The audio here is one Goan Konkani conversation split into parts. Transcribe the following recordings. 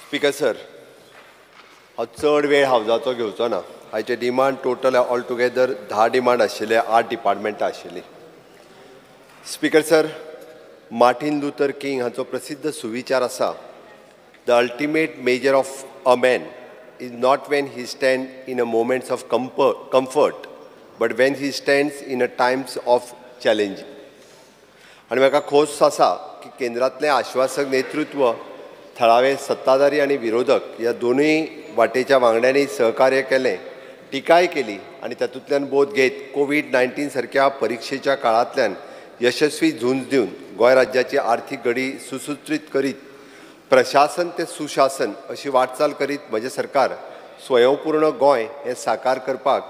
स्पीकर सर, हांव चड वेळ हावजाचो घेवचो ना. हाचे demand total all together 10 demand आशिल्ले, 8 डिपार्टमेंटां आशिल्लीं. Speaker sir, Martin Luther King हांचो प्रसिद्ध सुविचार आसा, the ultimate measure of a man is not when he stand in a moments of comfort but when he stands in a times of challenge. आनी म्हाका खोस आसा की केंद्रांतलें आश्वासक नेतृत्व थळावे सत्ताधारी आनी विरोधक ह्या दोनूय वाटेच्या वांगड्यांनी सहकार्य केलें, टिकाय केली आनी तातूंतल्यान बोध घेत कोवीड-19 सारक्या परिक्षेच्या काळांतल्यान यशस्वी झूंज दिवन गोंय राज्याची आर्थीक घडी सुसूत्रीत करीत प्रशासन ते सुशासन अशी वाटचाल करीत म्हजें सरकार स्वयंपूर्ण गोंय हें साकार करपाक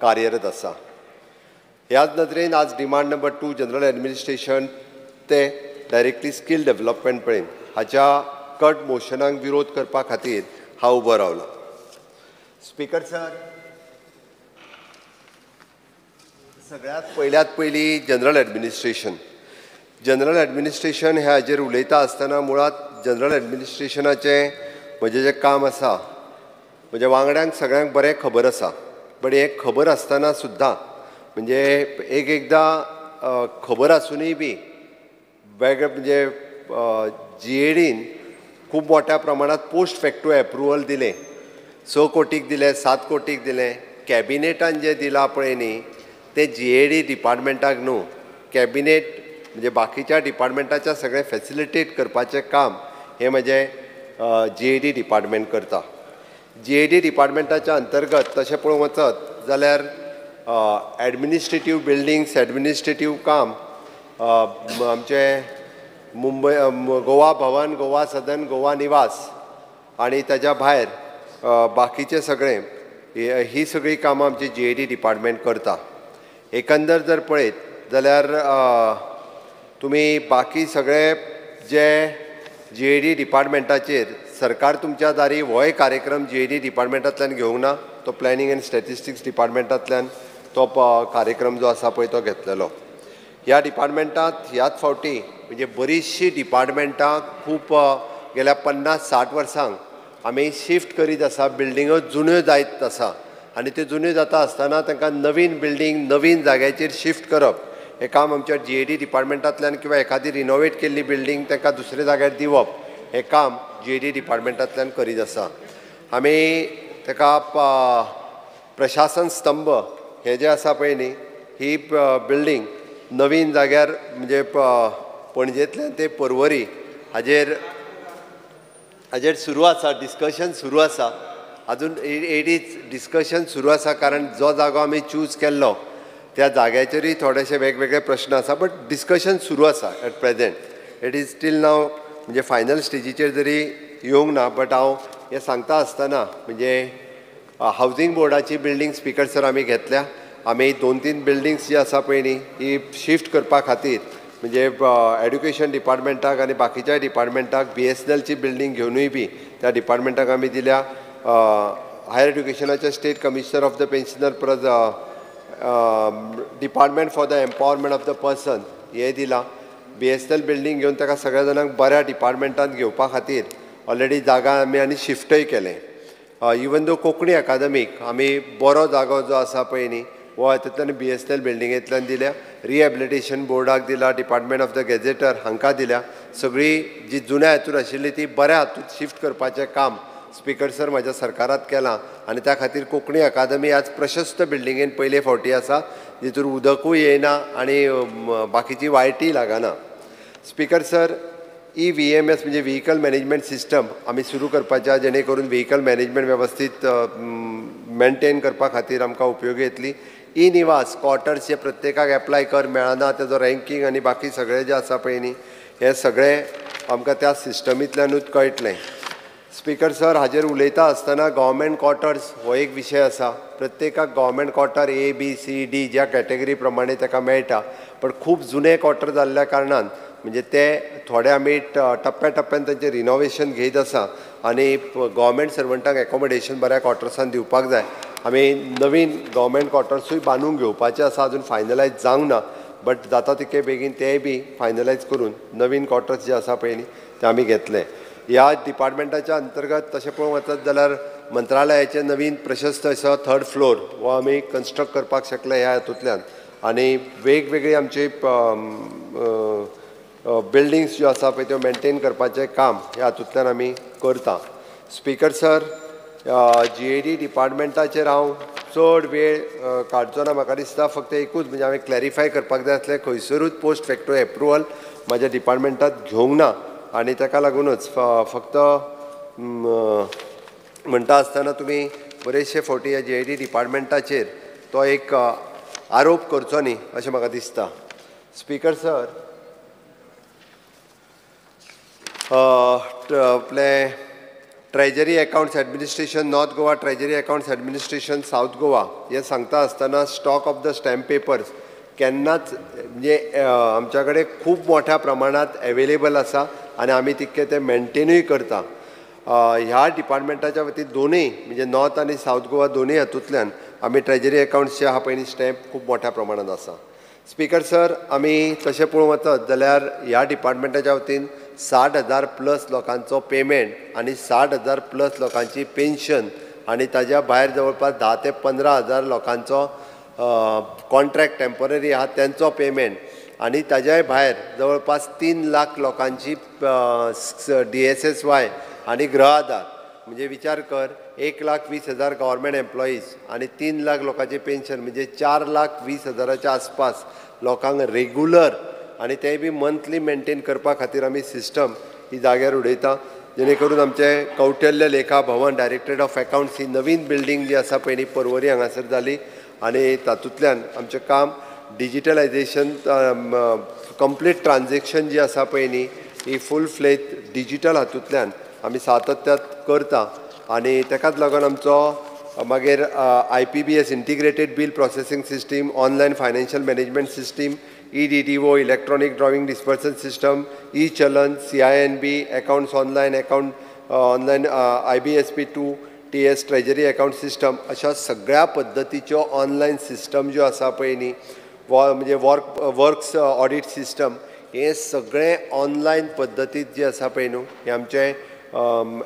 कार्यरत आसा. ह्याच नदरेन आज डिमांड नंबर 2 जनरल एडमिनिस्ट्रेशन ते डायरेक्टली स्कील डेव्हलपमेंट पर्यंत हाच्या कट मोशनाक विरोध करपा खातीर हांव उबो रावला. स्पीकर सर, सगळ्यांत पयल्यात पयली जनरल एडमिनिस्ट्रेशन. जनरल एडमिनिस्ट्रेशन ह्या हाजेर उलयता आसतना मुळांत जनरल एडमिनिस्ट्रेशनाचें म्हजें जें काम आसा म्हज्या वांगड्यांक सगळ्यांक बरें खबर आसा, बट हें खबर आसतना सुद्दां म्हणजे एक एकदां खबर आसुनूय बी वेगळे म्हणजे जीएडीन खूब मोठ्या प्रमाणांत पोस्ट फॅक्टो एप्रुवल दिलें, 6 कोटीक दिलें, 7 कोटीक दिलें. कॅबिनेटान जें दिलां पळय न्ही तें जीएडी डिपार्टमेंटाक न्हू, कॅबिनेट म्हणजे बाकीच्या डिपार्टमेंटाच्या सगळें फॅसिलिटेट करपाचें काम हें म्हजें जीएडी डिपार्टमेंट करता. जीएडी डिपार्टमेंटाच्या अंतर्गत तशें पळोवंक वचत जाल्यार एडमिनिस्ट्रेटीव बिल्डींग्स, एडमिनिस्ट्रेटीव काम आमचें मुंबय गोवा भवन, गोवा सदन, गोवा निवास आनी ताच्या भायर बाकीचें सगळें ही सगळीं कामां आमची जीएडी डिपार्टमेंट करता. एकंदर जर पळयत जाल्यार तुमी बाकी सगळे जे जीएडी डिपार्टमेंटाचेर सरकार तुमच्या दारी होय कार्यक्रम जीएडी डिपार्टमेंटांतल्यान घेवंक ना, तो प्लॅनिंग एंड स्टॅटिस्टिक्स डिपार्टमेंटांतल्यान तो कार्यक्रम जो आसा पळय तो घेतलेलो. ह्या डिपार्टमेंटांत ह्याच फावटी म्हणजे बरीचशीं डिपार्टमेंटां खूब गेल्या 50-60 वर्सांक आमी शिफ्ट करीत आसा. बिल्डिंगो जुन्यो जायत आसा आनी त्यो जुन्यो जाता आसतना तांकां नवीन बिल्डींग नवीन जाग्याचेर शिफ्ट करप हें काम आमच्या जीएडी डिपार्टमेंटांतल्यान किंवा एखादी रिनोवेट केल्ली बिल्डींग तांकां दुसऱ्या जाग्यार दिवप हें काम जीएडी डिपार्टमेंटांतल्यान करीत आसा. आमी ताका प्रशासन स्तंभ हें जें आसा पळय न्ही ही बिल्डींग नवीन जाग्यार म्हणजे पणजेंतल्यान ते पर्वरी हाजेर हाजेर सुरू आसा, डिस्कशन सुरू आसा. अजून it is discussion सुरू आसा कारण जो जागो आमी चूज केल्लो त्या जाग्याचेरूय थोडेशे वेगवेगळे प्रश्न आसा, बट डिस्कशन सुरू आसा at present. It is still now म्हणजे फायनल स्टेजीचेर जरी येवंक ना, बट हांव हें सांगता आसतना म्हणजे हावजींग बोर्डाची बिल्डींग स्पीकर सर आमी घेतल्या. आमी 2-3 बिल्डींग्स जी आसा पळय न्ही ही शिफ्ट करपा खातीर म्हणजे एड्युकेशन डिपार्टमेंटाक आनी बाकीच्या डिपार्टमेंटाक BSNLची बिल्डींग घेवनूय बी त्या डिपार्टमेंटाक आमी दिल्या. हायर एड्युकेशनाचे state commissioner of the pensioner परत department for the empowerment of the person हें दिलां. BSNL building घेवन ताका सगळ्या जाणांक बऱ्या डिपार्टमेंटांत घेवपा खातीर ऑलरेडी जागा आमी आनी शिफ्टय केलें. इवन दो कोंकणी अकादमीक आमी बरो जागो जो आसा पळय न्ही हो हातूंतल्यान BSNL बिल्डिंगेंतल्यान दिल्या, रिहेबिलिटेशन बोर्डाक दिला, डिपार्टमेंट ऑफ the gazetteer हांकां दिल्या. सगळी जी जुन्या हातूंत आशिल्ली ती बऱ्या हातूंत शिफ्ट करपाचें काम स्पीकर सर म्हज्या सरकारांत केलां आनी त्या खातीर कोंकणी अकादमी आज प्रशस्त बिल्डिंगेन पयले फावटी आसा जितून उदकूय येयना आनी बाकीची वायटीय लागना. स्पीकर सर, EVMS म्हणजे व्हिकल मॅनेजमेंट सिस्टम आमी सुरू करपाच्या जेणे करून व्हिकल मॅनेजमेंट वेवस्थीत मेंटेन करपा खातीर आमकां उपयोगी येतली. ई निवास क्वॉर्टर्स जे प्रत्येकाक एप्लाय कर मेळना तेजो रँकींग आनी बाकी सगळें जें आसा पळय न्ही हें सगळें आमकां त्या सिस्टमींतल्यानूच कळटलें. स्पीकर सर, हाजेर उलयता आसतना गव्हर्मेंट क्वॉर्टर्स हो एक विशय आसा. प्रत्येकाक government quarter A B C D ज्या कॅटेगरी प्रमाणे ताका मेळटा, पण खूब जुने क्वॉर्टर जाल्ल्या कारणान म्हणजे ते थोडे आमी टप्प्या टप्प्यान तांचें रिनोवेशन घेयत आसा आनी गव्हर्मेंट सर्वंटांक एकोमोडेशन बऱ्या क्वॉर्टर्सान दिवपाक जाय. आमी नवीन गव्हर्मेंट क्वॉर्टर्सूय बांदून घेवपाचे आसा, अजून फायनलायज जावंक ना, बट जाता तितके बेगीन तेय बी फायनलायज करून नवीन क्वॉर्टर्स जे आसा पळय न्ही ते आमी घेतले. ह्या डिपार्टमेंटाच्या अंतर्गत तशें पळोवंक वचत जाल्यार मंत्रालयाचें नवीन प्रशस्त असो थर्ड फ्लोर हो आमी कन्स्ट्रक्ट करपाक शकले ह्या हातूंतल्यान आनी वेगवेगळी आमची बिल्डिंग्स ज्यो आसा पळय त्यो मेनटेन करपाचें काम ह्या हातूंतल्यान आमी करता. स्पीकर सर, GAD डिपार्टमेंटाचेर हांव चड वेळ काडचो ना. म्हाका दिसता फक्त एकूच म्हणजे हांवें क्लॅरिफाय करपाक जाय आसलें, खंयसरूच पोस्ट फॅक्टो एप्रुवल म्हाज्या डिपार्टमेंटांत घेवंक ना आनी ताका लागूनच फक्त म्हणटा आसतना तुमी बरेचशे फावटी ह्या GAD डिपार्टमेंटाचेर तो एक आरोप करचो न्ही अशें म्हाका दिसता. स्पीकर सर, आपलें treasury accounts administration North Goa, treasury accounts administration South Goa हें सांगता आसतना stock of the stamp papers केन्नाच म्हणजे आमच्या कडेन खूब मोठ्या प्रमाणांत एवेलेबल आसा आनी आमी तितकें तें मेनटेनूय करता. ह्या डिपार्टमेंटाच्या वतीन दोनूय म्हणजे नॉर्थ आनी सावथ गोवा दोनूय हातूंतल्यान आमी ट्रेजरी अकावंट्सचे आहा पळय स्टॅम्प खूब मोठ्या प्रमाणांत आसा. स्पीकर सर, आमी तशें पळोवंक वचत जाल्यार ह्या डिपार्टमेंटाच्या वतीन 60,000 प्लस लोकांचो पेमेंट आनी 60,000 प्लस लोकांची पेन्शन आनी ताज्या भायर जवळपास 10 ते 15,000 लोकांचो कॉन्ट्रॅक्ट टेम्पररी आहा तेंचो पेमेंट आनी ताज्याय भायर जवळपास 3 लाख लोकांची DSSY आनी गृह आधार. म्हणजे विचार कर, 1,20,000 गव्हर्मेंट एम्प्लॉईज आनी 3 लाख लोकांचे पेन्शन म्हणजे 4,20,000च्या आसपास लोकांक रेगुलर आनी तें बी मंथली मेनटेन करपा खातीर आमी सिस्टम ही जाग्यार उडयता, जेणे करून आमचें कौटल्य लेखा भवन डायरेक्टरेट ऑफ अकावंट्स ही नवीन बिल्डींग जी आसा पळय न्ही पर्वरी हांगासर जाली आनी तातूंतल्यान आमचें काम डिजिटलायजेशन कंप्लीट ट्रान्झेक्शन जी आसा पळय न्ही ही फूल फ्लेज डिजिटल हातूंतल्यान आमी सातत्यात करता आनी ताकाच लागून आमचो मागीर IPBS integrated bill processing system, online financial management system, EDDO electronic drawing disbursal system, e challan, CINB accounts online, account online IBSP 2 TS treasury account system अशा सगळ्या पद्दतीच्यो ऑनलायन सिस्टम ज्यो आसा पळय न्ही म्हणजे वर्क्स ऑडिट सिस्टम हे सगळें ऑनलायन पद्दतीत जे आसा पळय न्हू हें आमचें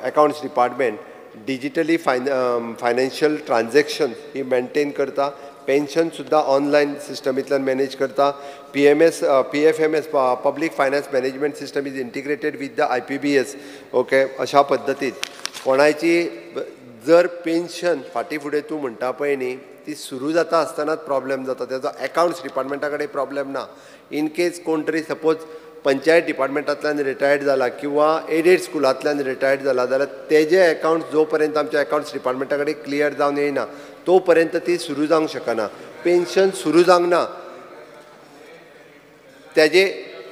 accounts department digitally financial transaction ही मेनटेन करता. पेन्शन सुद्दां ऑनलायन सिस्टमींतल्यान मॅनेज करता. PMS PFMS public finance management system is integrated with the IPBS. Okay, अशा पद्दतीन कोणाची जर पेन्शन फाटीं फुडें तूं म्हणटा पळय न्ही ती सुरू जाता आसतनाच प्रॉब्लेम जाता, तेजो अकावंट्स डिपार्टमेंटा कडेन प्रॉब्लेम ना. इन केस कोण तरी सपोज पंचायत डिपार्टमेंटांतल्यान रिटायर्ड जाला किंवा एडेड स्कुलांतल्यान रिटायर्ड जाला जाल्यार तेजे अकावंट जो पर्यंत आमच्या अकावंट्स डिपार्टमेंटा कडेन क्लियर जावन येयना तो पर्यंत ती सुरू जावंक शकना, पेन्शन सुरू जावंक ना. तेजे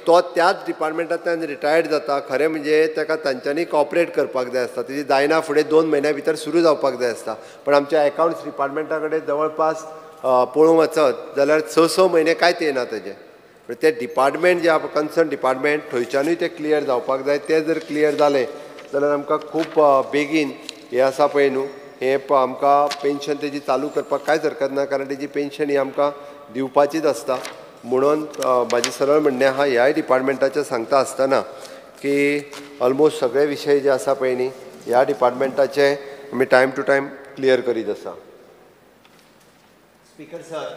तो त्याच डिपार्टमेंटांतल्यान रिटायर्ड जाता, खरें म्हणजे ताका तांच्यांनी कॉपरेट करपाक जाय आसता, तेजी जायना फुडें 2 म्हयन्या भितर सुरू जावपाक जाय आसता. पण आमच्या अकावंट्स डिपार्टमेंटा कडेन जवळपास पळोवंक वचत जाल्यार 6-6 म्हयने कांयच येना तेजें. ते डिपार्टमेंट जे आहा कन्सर्न डिपार्टमेंट थंयच्यानूय तें क्लियर जावपाक जाय. तें जर क्लियर जालें जाल्यार आमकां खूब बेगीन हें आसा पळय न्हू हें आमकां पेन्शन तेजी चालू करपाक कांयच हरकत ना, कारण तेजी पेन्शन ही आमकां दिवपाचीच आसता. म्हणून म्हाजें सरळ म्हणणें आहा ह्याय डिपार्टमेंटाचें सांगता आसतना की ऑलमोस्ट सगळे विशय जे आसा पळय न्ही ह्या डिपार्टमेंटाचे आमी टायम टू टायम क्लियर करीत आसा. स्पीकर सर,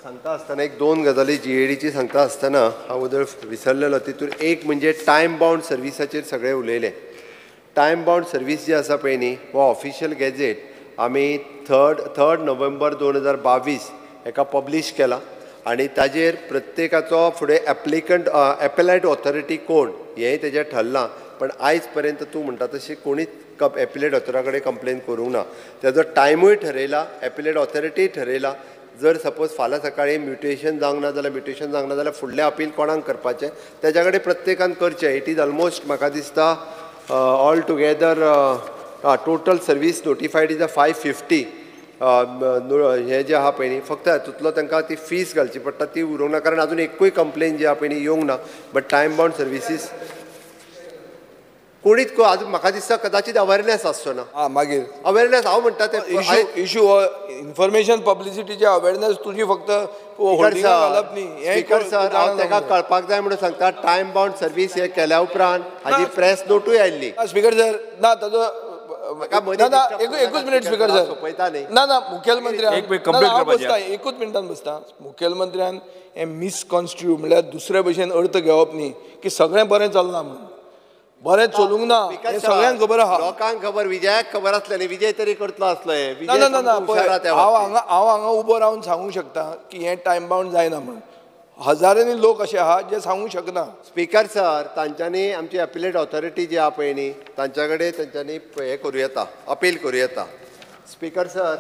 सांगता आसतना एक 2 गजाली GADची सांगता आसतना हांव उदळ विसरलेलो. तितून एक म्हणजे टायम बावंड सर्विसाचेर सगळे उलयले. टायम बावंड सर्वीस जी आसा पळय न्ही हो ऑफिशियल गॅझेट आमी 3 नोव्हेंबर 2022 हेका पब्लीश केला आनी ताजेर प्रत्येकाचो फुडें एप्लिकंट एपेलायट ऑथॉरिटी कोण हेंय तेजें ठरलां. पण आयज पर्यंत तूं म्हणटा तशी कोणीच एपिलेट ऑथरा कडेन कंप्लेन करूंक ना. तेजो टायमूय ठरयला, एपिलेट ऑथॉरिटीय ठरयला. जर सपोज फाल्यां सकाळीं म्युटेशन जावंक ना जाल्यार म्युटेशन जावंक ना जाल्यार फुडलें अपील कोणाक करपाचें तेज्या कडेन प्रत्येकान करचें. It is almost म्हाका दिसता all together total service notified is a 550 हें जें आहा पळय न्ही फक्त हातूंतलो तांकां ती फीस घालची पडटा ती उरूंक ना, कारण आजून एकूय कंप्लेन जी आहा पळय न्ही येवंक ना. बट टायम बावंड सर्विसीस कोणीच आज म्हाका दिसता कदाचित अवेरनेस आसचो ना. मागीर अवेरनेस हांव म्हणटा ते इशू इन्फॉर्मेशन पब्लिसिटीचे अवेरनेस तुजी फक्त घालप न्ही. स्पीकर सर हांव ताका कळपाक जाय म्हणून सांगता, टायम बाउंड सर्वीस हे केल्या उपरांत हाजी प्रेस नोटूय आयिल्ली. स्पीकर सर ना ताजो एकूच मिनिट स्पीकर सर ना ना मुखेलमंत्र्यान बसता एकूच मिनटान बसता. मुखेलमंत्र्यान हें मिसकॉन्स्टिट्यूट म्हणल्यार दुसरे भशेन अर्थ घेवप न्ही की सगळें बरें चल्लां म्हणून. बरें चलूंक ना हें सगळ्यांक खबर आहा, लोकांक खबर, विजयाक खबर आसलें न्ही, विजय तरी करतलो आसलो हें. ना ना ना हांव हांगा हांव हांगा उबो रावन सांगूंक शकता की हें टायम बाउंड जायना म्हणून. हजारांनी लोक अशे आहा जे सांगूंक शकना. स्पीकर सर तांच्यांनी आमची अपीलेट ऑथॉरिटी जी आहा पळय न्ही तांच्या कडेन तांच्यांनी हें करूं येता, अपील करूं येता. स्पीकर सर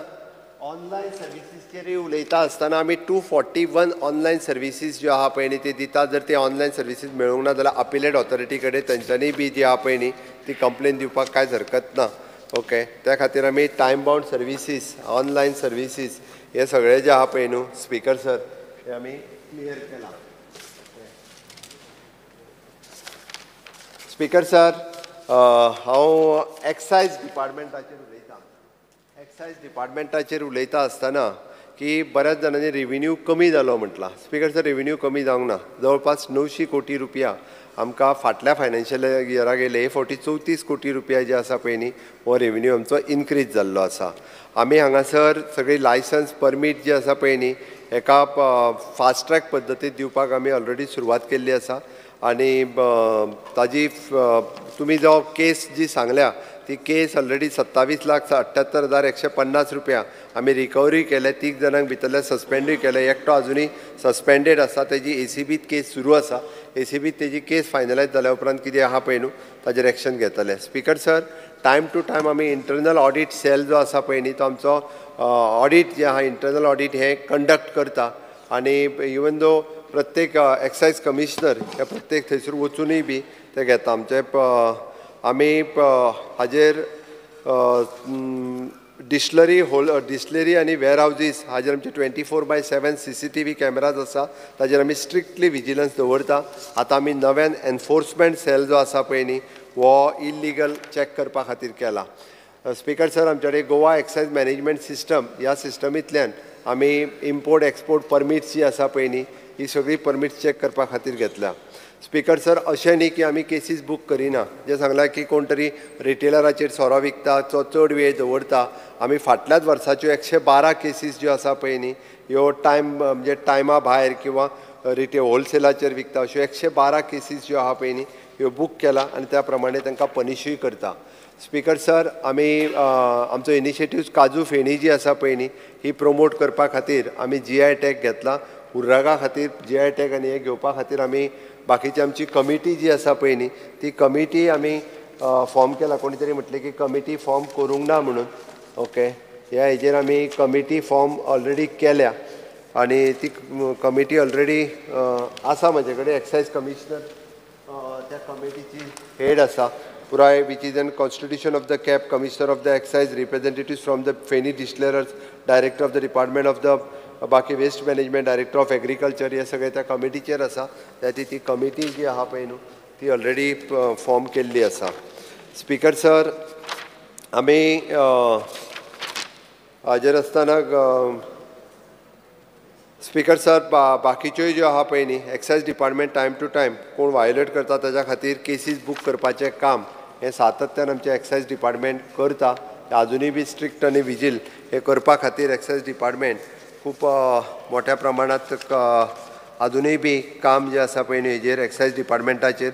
ऑनलायन सर्विसीसचेरूय उलयता आसतना आमी 241 ऑनलायन सर्विसीस ज्यो आहा पळय न्ही ती दिता. जर ते ऑनलायन सर्विसीस मेळूंक ना जाल्यार अपीलेट ऑथॉरिटी कडेन तांच्यांनी बी जी आहा पळय न्ही ती कंप्लेन दिवपाक कांयच हरकत ना. ओके, त्या खातीर आमी time bound services, online services हे सगळे जे आहा पळय न्हू स्पीकर सर हे आमी क्लियर केला. स्पीकर सर हांव एक्सायज डिपार्टमेंटाचेर उलयतां. एक्सायज डिपार्टमेंटाचेर उलयता आसतना की बऱ्याच जाणांनी रेविन्यू कमी जालो म्हटलां. स्पीकर सर रेविन्यू कमी जावंक ना, जवळपास 900 कोटी रुपया आमकां फाटल्या फायनान्शियल इयरा गेले हे फावटी 34 कोटी रुपया जे आसा पळय न्ही हो रेविन्यू आमचो इनक्रीज जाल्लो आसा. आमी हांगासर सगळी लायसन्स परमीट जी आसा पळय न्ही एका फास्ट ट्रॅक पद्दतीत दिवपाक आमी ऑलरेडी सुरवात केल्ली आसा. आनी ताजी तुमी जो केस जी सांगल्या ती केस ऑलरेडी 27,78,150 रुपया आमी रिकवरी केले. 3 जाणांक भितरले सस्पेंडूय केले, एकटो आजुनूय सस्पेंडेड आसा, तेजी एसीबीत केस सुरू आसा. एसीबीत तेजी केस फायनलायज जाल्या उपरांत कितें आहा पळय न्हू ताजेर एक्शन घेतले. Speaker sir time to time आमी इंटरनल ऑडीट सेल जो आसा पळय न्ही तो आमचो ऑडीट जे आहा इंटरनल ऑडीट हें कंडक्ट करता. आनी इवन दो प्रत्येक एक्सायज कमिशनर हे प्रत्येक थंयसर वचुनूय बी ते घेता. आमचे आमी हाजेर डिस्लरी होल डिस्लरी आनी वेअर हावजीस हाजेर आमचे 24/7 CCTV cameras आसा, ताजेर आमी स्ट्रिक्टली विजिलन्स दवरता. आतां आमी नव्यान एनफोर्समेंट सेल जो आसा पळय न्ही हो इल्लिगल चॅक करपा खातीर केला. स्पीकर सर आमचे कडेन गोवा एक्सायज मॅनेजमेंट सिस्टम ह्या सिस्टमींतल्यान आमी इम्पोर्ट एक्सपोर्ट परमिट्स जी आसा पळय न्ही ही सगळी परमिट्स चॅक करपा खातीर घेतल्या. स्पीकर सर अशें न्ही की आमी केसीस बूक करिना, जें सांगलां की कोण तरी रिटेलराचेर सोरो विकता तो चड वेळ दवरता. आमी फाटल्याच वर्साच्यो 112 केसीस ज्यो आसा पळय न्ही ह्यो टायम म्हणजे टायमा भायर किंवां होलसेलाचेर विकता अश्यो 112 केसीस ज्यो आहा पळय न्ही ह्यो बूक केला आनी त्या प्रमाणे तांकां पनिशूय करता. स्पीकर सर आमी आमचो इनिशिएटीव काजू फेणी जी आसा पळय न्ही ही प्रोमोट करपा खातीर आमी GI tag घेतला. उर्रागा खातीर GI tag आनी हें घेवपा खातीर आमी बाकीची आमची कमिटी जी आसा पळय न्ही ती कमिटी आमी फॉर्म केला. कोणी तरी म्हटलें की कमिटी फॉर्म करूंक ना म्हणून, ओके ह्या हेजेर आमी कमिटी फॉर्म ऑलरेडी केल्या आनी ती कमिटी ऑलरेडी आसा म्हजे कडेन. एक्सायज कमिशनर त्या कमिटीची हेड आसा पुराय, which is an constitution of the CAB, commissioner of the excise, representatives from the feni distillers, director of the department of the बाकी waste management, director of agriculture, हे सगळे त्या कमिटीचेर आसा. त्या ती कमिटी जी आहा पळय न्हू ती ऑलरेडी फॉर्म केल्ली आसा. स्पीकर सर आमी हाजेर आसतना स्पीकर सर बाकीच्योय ज्यो आहा पळय न्ही excise department time to time कोण वायोलेट करता ताज्या खातीर केसीस बूक करपाचें काम हें सातत्यान आमचें एक्सायज डिपार्टमेंट करता. आजुनूय बी स्ट्रिक्ट आनी विजील हें करपा खातीर एक्सायज डिपार्टमेंट खूब मोठ्या प्रमाणांत आजुनूय बी काम जें आसा पळय न्ही हेजेर एक्सायज डिपार्टमेंटाचेर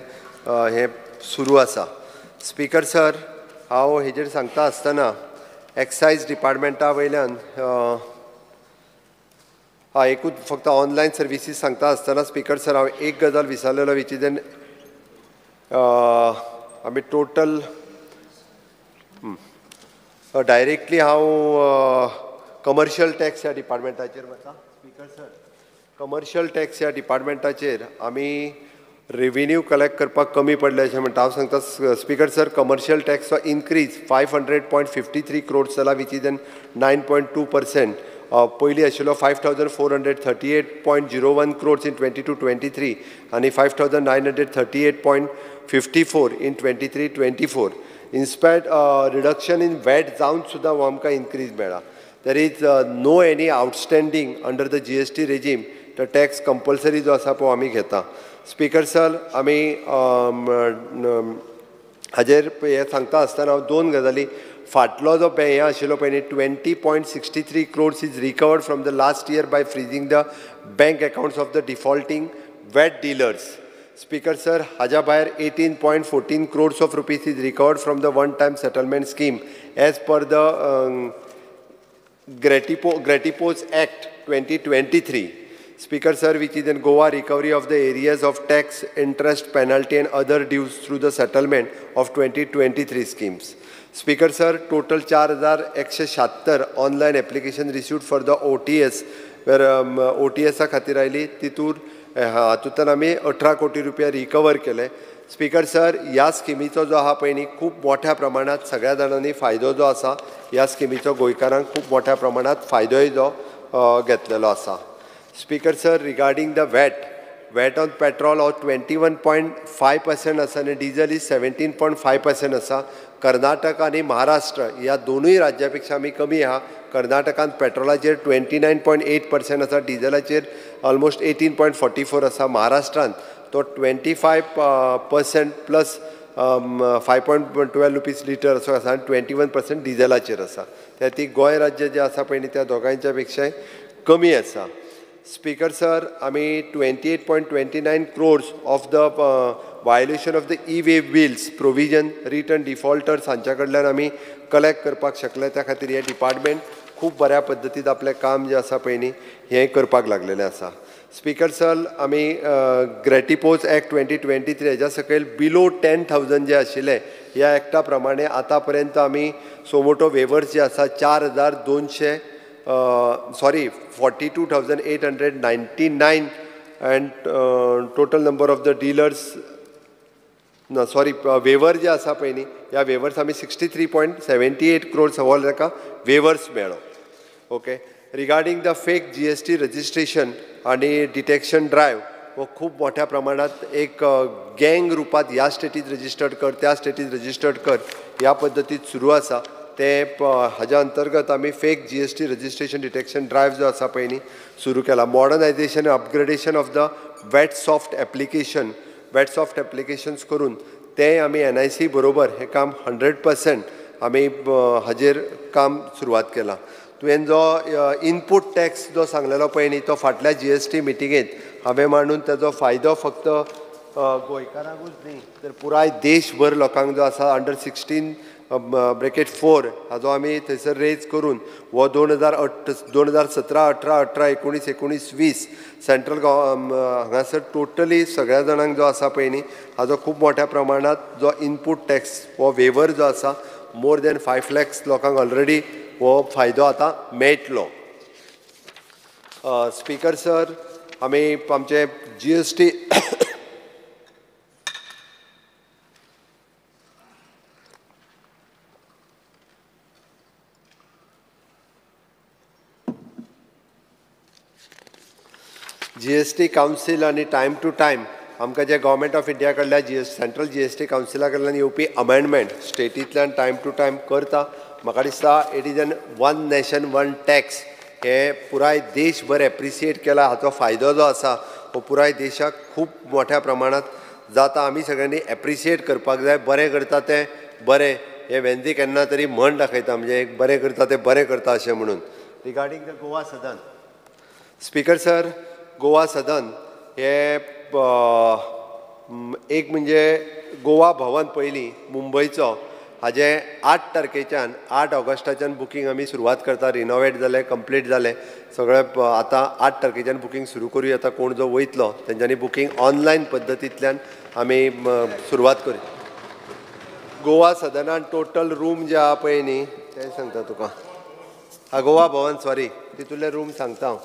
हें सुरू आसा. स्पीकर सर हांव हेजेर सांगता आसतना एक्सायज डिपार्टमेंटा वयल्यान हय एकूच फक्त ऑनलायन सर्विसीस सांगता आसतना स्पीकर सर हांव एक गजाल विसरलेलो which is N आमी टोटल डायरेक्टली हांव कमर्शियल टॅक्स ह्या डिपार्टमेंटाचेर वता. स्पीकर सर कमर्शियल टॅक्स ह्या डिपार्टमेंटाचेर आमी रेविन्यू कलेक्ट करपाक कमी पडले अशें म्हणटा. हांव सांगता स्पीकर सर कमर्शियल टॅक्सचो इनक्रीज 500.53 क्रोड्स जाला which is N 9.2%. पयलीं आशिल्लो 5,438.01 क्रोड्स इन 22-23 आनी 5,938. 54 in 23-24. In spite reduction in VAT जावन सुद्दां हो आमकां इन्क्रीज मेळ्ळा. There is no any outstanding under the GST regime. The tax compulsory जो आसा पळय आमी घेता. स्पीकर सर, आमी हाजेर हें सांगता आसतना हांव दोन गजाली. फाटलो जो हें आशिल्लो पळय न्ही, 20.63 crores is recovered from the last year by freezing the bank accounts of the defaulting VAT dealers. Speaker sir, हाज्या भायर 18.14 crores of rupees is recovered from the one time settlement scheme as per the Grattipose Act 2023. Speaker sir, which is in Goa recovery of the areas of tax, interest, penalty and other dues through the settlement of 2023 schemes. Speaker sir, total 4176 online application received for the OTS, where OTS खातीर आयली, तितूर हातूंतल्यान आमी 18 कोटी रुपया रिकवर केले. स्पीकर सर, ह्या स्किमीचो जो आहा पळय न्ही, खूब मोठ्या प्रमाणांत सगळ्या जाणांनी फायदो जो आसा ह्या स्किमीचो गोंयकारांक खूब मोठ्या प्रमाणांत फायदोय जो घेतलेलो आसा. Speaker sir, regarding the VAT on petrol हो 21.5% आसा आनी डिजल is 17.5% आसा. कर्नाटक आनी महाराष्ट्र ह्या दोनूय राज्या पेक्षा आमी कमी आहा. कर्नाटकांत पेट्रोलाचेर 29.8% आसा, डिजलाचेर ऑलमोस्ट 18.44 आसा. महाराष्ट्रांत तो 25% प्लस 5.12 रुपीज लिटर असो आसा आनी 21% डिजलाचेर आसा. त्या ती गोंय राज्य जें आसा पळय न्ही, त्या दोगांयच्या पेक्षाय कमी आसा. स्पीकर सर, आमी 28.29 crores of the violation of the e-way bills provision return defaulters हांच्या कडल्यान आमी कलेक्ट करपाक शकले. त्या खातीर हें डिपार्टमेंट खूब बऱ्या पद्दतीन आपलें काम जें आसा पळय न्ही हें करपाक लागलेलें आसा. स्पीकर सर, आमी ग्रॅटिपोज एक्ट 2023 हेज्या सकयल बिलो 10,000 जे आशिल्ले ह्या एक्टा प्रमाणे आतां पर्यंत आमी सोमोटो वेवर्स जे आसा 4,200 sorry 42,899 and total number of the dealers ना सॉरी वेवर जे आसा पळय न्ही, ह्या वेवर्स आमी 63.78 क्रोर्स हो ताका वेवर्स मेळ्ळो. Okay, regarding the fake GST registration आनी डिटेक्शन ड्रायव्ह हो खूब मोठ्या प्रमाणात एक गँग रुपात ह्या स्टेटीत रजिस्टर्ड कर त्या स्टेटीत रजिस्टर्ड कर ह्या पद्दतीत सुरू आसा. ते हाज्या अंतर्गत आमी fake GST registration detection drive जो आसा पळय न्ही सुरू केला. Modernisation upgradation of the VAT soft application, VAT soft applications करून ते आमी NIC बरोबर हें काम 100% आमी हाजेर काम सुरवात केलां. तुवें जो इनपूट टॅक्स जो सांगलेलो पळय न्ही, तो फाटल्या GST मिटिंगेंत हांवें मांडून ताजो फायदो फक्त गोंयकारांकूच न्ही तर पुराय देशभर लोकांक जो आसा अंडर 16(4) हाजो आमी थंयसर रेज करून हो 2017, 18, 18, 19, 19, 20 सेंट्रल हांगासर टोटली सगळ्या जाणांक जो आसा पळय न्ही हाजो खूब मोठ्या प्रमाणांत जो इनपूट टॅक्स हो वेवर जो आसा मोर दॅन 5 lakhs लोकांक ऑलरेडी हो फायदो आतां मेळटलो. स्पीकर सर, आमी आमचे GST council आनी टायम टू टायम आमकां जे गव्हर्मेंट ऑफ इंडिया कडल्यान सेंट्रल GST कावन्सिला कडल्यान येवपी अमेंडमेंट स्टेटींतल्यान टायम टू टायम करता. म्हाका दिसता it is an one nation one tax हें पुराय देशभर एप्रिसिएट केला. हाचो फायदो जो आसा हो पुराय देशाक खूब मोठ्या प्रमाणांत जाता. आमी सगळ्यांनी एप्रिसिएट करपाक जाय. बरें करता तें बरें हें वेंदी केन्ना तरी म्हण दाखयता, म्हणजे एक बरें करता तें बरें करता अशें म्हणून. Regarding the Goa Sadan, speaker sir, Goa Sadan हे एक म्हणजे गोवा भवन पयलीं मुंबयचो हाजें 8 तारखेच्यान 8 ऑगस्टाच्यान बुकींग आमी सुरवात करता. रिनोवेट जालें, कंप्लीट जालें सगळें. आतां 8 तारखेच्यान बुकींग सुरू करूया. आतां कोण जो वयतलो तेंच्यांनी बुकींग ऑनलायन पद्दतींतल्यान आमी सुरवात करूया. गोवा सदनान टोटल रूम जे आहा पळय न्ही तें सांगता तुका. गोवा भवन सॉरी तितूंतले रूम सांगता हांव,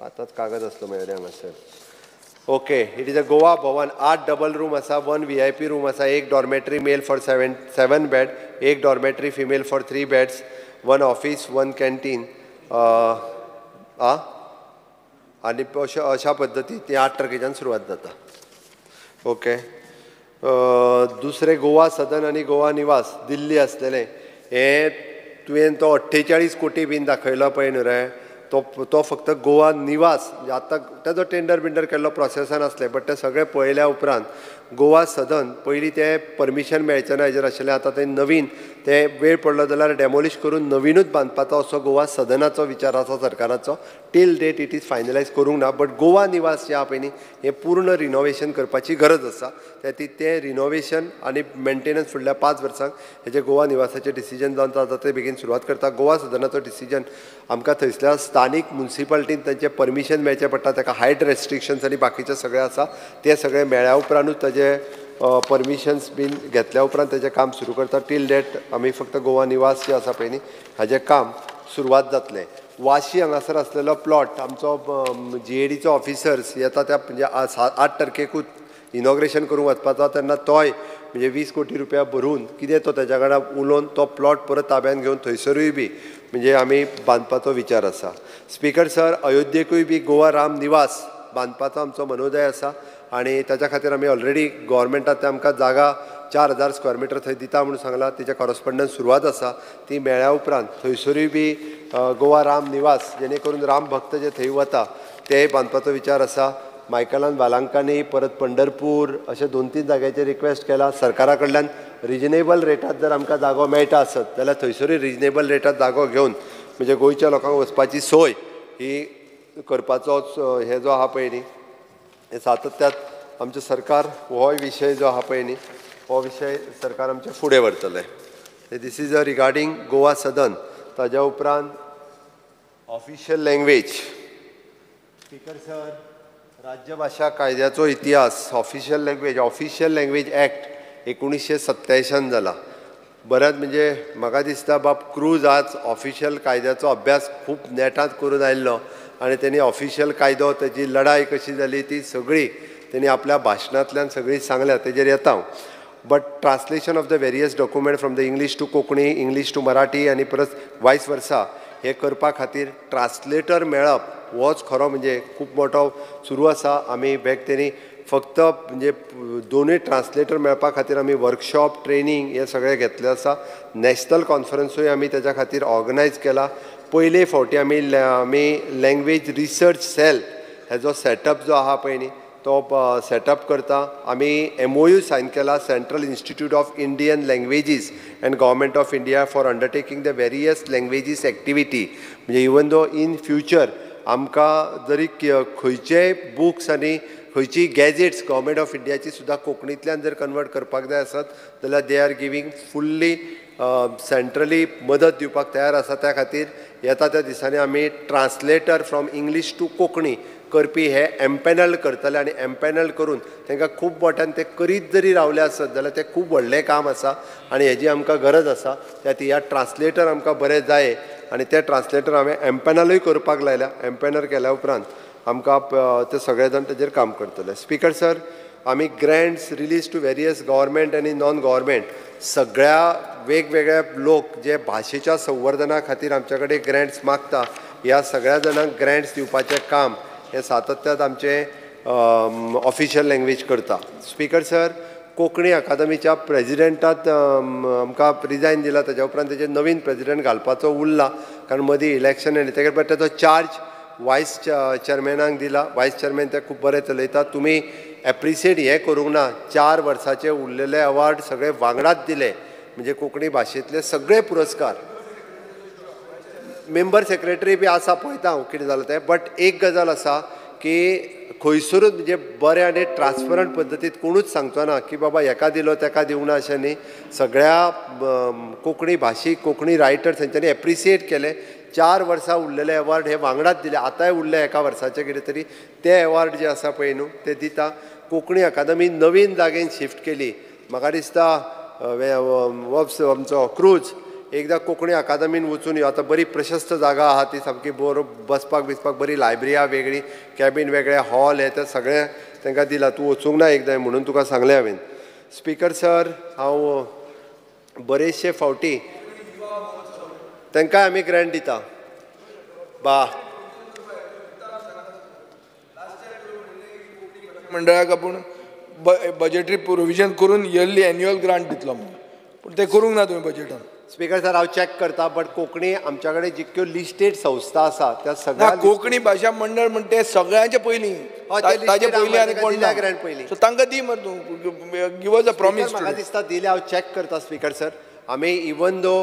आतांच कागद आसलो म्हजे हांगासर. Okay, it is a Goa Bhavan 8 double room आसा, 1 VIP room आसा, 1 dormitory male for 7 bed, 1 dormitory female for 3 beds, 1 office, 1 canteen आनी अशा पद्दतीन ती 8 तारखेच्यान सुरवात जाता. ओके, दुसरें गोवा सदन आनी गोवा निवास दिल्ली आसलेलें हें तुवें तो 48 कोटी बीन दाखयलो पळय न्हू रे, तो फक्त गोवा निवास म्हणजे आतां ताजो टेंडर बिंडर केल्लो प्रोसेसान आसलें, बट तें सगळें पळयल्या उपरांत गोवा सदन पयलीं तें परमिशन मेळचें ना हेजेर आशिल्लें, आतां तें नवीन तें वेळ पडलो जाल्यार डेमोलिश करून नवीनूच बांदपाचो असो गोवा सदनाचो विचार आसा सरकाराचो. Till date it is finalise करूंक ना, बट गोवा निवास जे आहा पळय न्ही हें पूर्ण रिनोवेशन करपाची गरज आसा. त्या तें रिनोवेशन आनी मेंटेनन्स फुडल्या 5 वर्सांक हेजें गोवा निवासाचें डिसिजन जावन जाता ते बेगीन सुरवात करता. गोवा सदनाचो डिसिजन आमकां थंयसल्या स्थानीक मुन्सिपालिटीन तांचें परमिशन मेळचें पडटा, ताका हायट रेस्ट्रिक्शन्स आनी बाकीचें सगळें आसा, तें सगळें मेळ्ळ्या उपरांतूच ताजें परमिशन्स बीन घेतल्या उपरांत ताजें काम सुरू करता. टील डेट आमी फक्त गोवा निवास जे आसा पळय न्ही हाजें काम सुरवात जातलें. वाशी हांगासर आसलेलो प्लॉट आमचो जीएडीचो ऑफिसर्स येता त्या म्हणजे 8 तारखेकूच इनॉग्रेशन करूंक वचपाचो, तेन्ना तोय म्हणजे 20 कोटी रुपया भरून कितें तो तेज्या कडेन उलोवन तो प्लॉट परत ताब्यान घेवन थंयसरूय बी म्हणजे आमी बांदपाचो विचार आसा. स्पीकर सर, अयोध्येकूय बी गोवा राम निवास बांदपाचो आमचो मनोदय आसा आनी ताच्या खातीर आमी ऑलरेडी गोवोरमेंटान ते आमकां जागा 4000 स्क्वेअर मिटर थंय दिता म्हणून सांगलां, तेच्या कॉरस्पोंडन्स सुरवात आसा, ती मेळ्ळ्या उपरांत थंयसरूय बी गोवा राम निवास जेणे करून राम भक्त जे थंय वता तेय बांदपाचो विचार आसा. मायकलान बालांकांनी परत पंढरपूर अशे 2-3 जाग्याचेर रिक्वेस्ट केला सरकारा कडल्यान रिजनेबल रेटात जर आमकां जागो मेळटा आसत जाल्यार थंयसरूय रिजनेबल रेटात जागो घेवन म्हणजे गोंयच्या लोकांक वचपाची सोय ही करपाचोच हे जो आहा पळय न्ही हे सातत्यात आमचें सरकार होय विशय जो आहा पळय न्ही हो विशय सरकार आमचें फुडें व्हरतलें. This is a regarding Goa Sadan. ताज्या उपरांत ऑफिशियल लँग्वेज. स्पीकर सर, राज्यभाशा कायद्याचो इतिहास, official language, official language act 1987 जाला. बऱ्याच म्हणजे म्हाका दिसता बाब क्रूज आज ऑफिशियल कायद्याचो अभ्यास खूब नेटांत करून आयिल्लो आनी तेणी ऑफिशियल कायदो तेजी लढाय कशी जाली ती सगळी तेणी आपल्या भाशणांतल्यान सगळी सांगल्या, तेजेर येता हांव. But translation of the various document from the English to Konkani, English to Marathi आनी परत वायस वर्सा हें करपा खातीर ट्रान्सलेटर मेळप होच खरो म्हणजे खूब मोठो सुरू आसा. आमी बॅक तेणी फक्त म्हणजे दोनूय ट्रान्सलेटर मेळपा खातीर आमी वर्कशॉप ट्रेनींग हें सगळें घेतलें आसा. नॅशनल कॉन्फरन्सूय आमी तेज्या खातीर ऑर्गनायज केला. पयले फावटी आमी लँग्वेज रिसर्च सेल हेजो सेटअप जो आहा पळय न्ही तो सेटअप करता. आमी MOU sign केला Central Institute of Indian Languages and Government of India for undertaking the various languages activity. म्हणजे इवन दो इन फ्युचर आमकां जरी खंयचेय बुक्स आनी खंयचीय गॅजेट्स गव्हर्मेंट ऑफ इंडियाची सुद्दां कोंकणींतल्यान जर कन्वर्ट करपाक जाय आसत जाल्यार they are giving fully centrally मदत दिवपाक तयार आसा. त्या खातीर येता त्या दिसांनी आमी translator from English to Konkani करपी हे एम्पॅनल करतले आनी एम्पॅनल करून तांकां खूब मोठ्यान ते करीत जरी रावले आसत जाल्यार तें खूब व्हडलें काम आसा आनी हेजी आमकां गरज आसा. त्या खातीर ह्या ट्रान्सलेटर आमकां बरें जाय आनी ते ट्रान्सलेटर हांवें एम्पॅनलूय करपाक लायल्या. एम्पॅनल केल्या उपरांत आमकां ते सगळे जाण तेजेर काम करतले. स्पीकर सर, आमी grants release to various government आनी नॉन गव्हर्मेंट सगळ्या वेगवेगळ्या लोक जे भाशेच्या संवर्धना खातीर आमच्या कडेन ग्रँट्स मागता ह्या सगळ्या जाणांक ग्रँट्स दिवपाचें काम हें सातत्यात आमचें ऑफिशियल लँग्वेज करता. स्पीकर सर, कोंकणी अकादमीच्या प्रेजिडेंटात आमकां रिजायन दिला, ताज्या उपरांत तेजेर नवीन प्रेजिडेंट घालपाचो उरला कारण मदीं इलेक्शन आयलें. तेगे बट ताचो चार्ज वायस चेअरमॅनाक दिला. वायस चेअरमॅन ते खूब बरें चलयता. तुमी एप्रिसिएट हें करूंक ना, 4 वर्साचे उरलेले अवॉर्ड सगळे वांगडाच दिले म्हणजे कोंकणी भाशेंतले सगळे पुरस्कार. मेंबर सेक्रेटरी बी आसा, पळयता हांव कितें जालां तें. बट एक गजाल आसा की खंयसरूच म्हणजे बरें आनी ट्रान्सपरंट पद्दतीन कोणूच सांगचो ना की बाबा हेका दिलो तेका दिवंक ना अशें न्ही. सगळ्या कोंकणी भाशीक कोंकणी रायटर्स हेंच्यांनी एप्रिसिएट केलें. 4 वर्सां उरलेले अवॉर्ड हे वांगडाच दिले. आतांय उरले एका वर्साचे कितें तरी ते अवॉर्ड जे आसा पळय न्हू ते दिता. कोंकणी अकादमी नवीन जागेन शिफ्ट केली. म्हाका दिसता आमचो क्रूज एकदां कोंकणी अकादमीन वचून यो. आतां बरी प्रशस्त जागा आहा ती सामकी बरो बसपाक बिसपाक बरी लायब्ररी आहा वेगळी, कॅबीन वेगळें, हॉल हें तें सगळें तांकां दिलां. तूं वचूंक ना एकदां म्हणून तुका सांगलें हांवें. स्पीकर सर, हांव बरेचशे फावटी तांकांय आमी ग्रँट दिता. बा मंडळाक आपूण बजेटरी प्रोविजन करून इयरली एन्युअल ग्रांट दितलो म्हणून, पूण तें करूंक ना तुवें बजेटान. स्पीकर सर हांव चॅक करता, बट कोंकणी आमच्या कडेन जितक्यो लिस्टेड संस्था आसा त्या सगळ्या कोंकणी भाशा मंडळ म्हणटा ते सगळ्यांचे पयलीं, ताजे पयलीं आनी कोण ना ग्रांट पयलीं, सो तांकां दी मरे तूं, गिव अस अ प्रॉमीस. म्हाका दिसता दिल्या, हांव चॅक करता स्पीकर सर. आमी इवन दो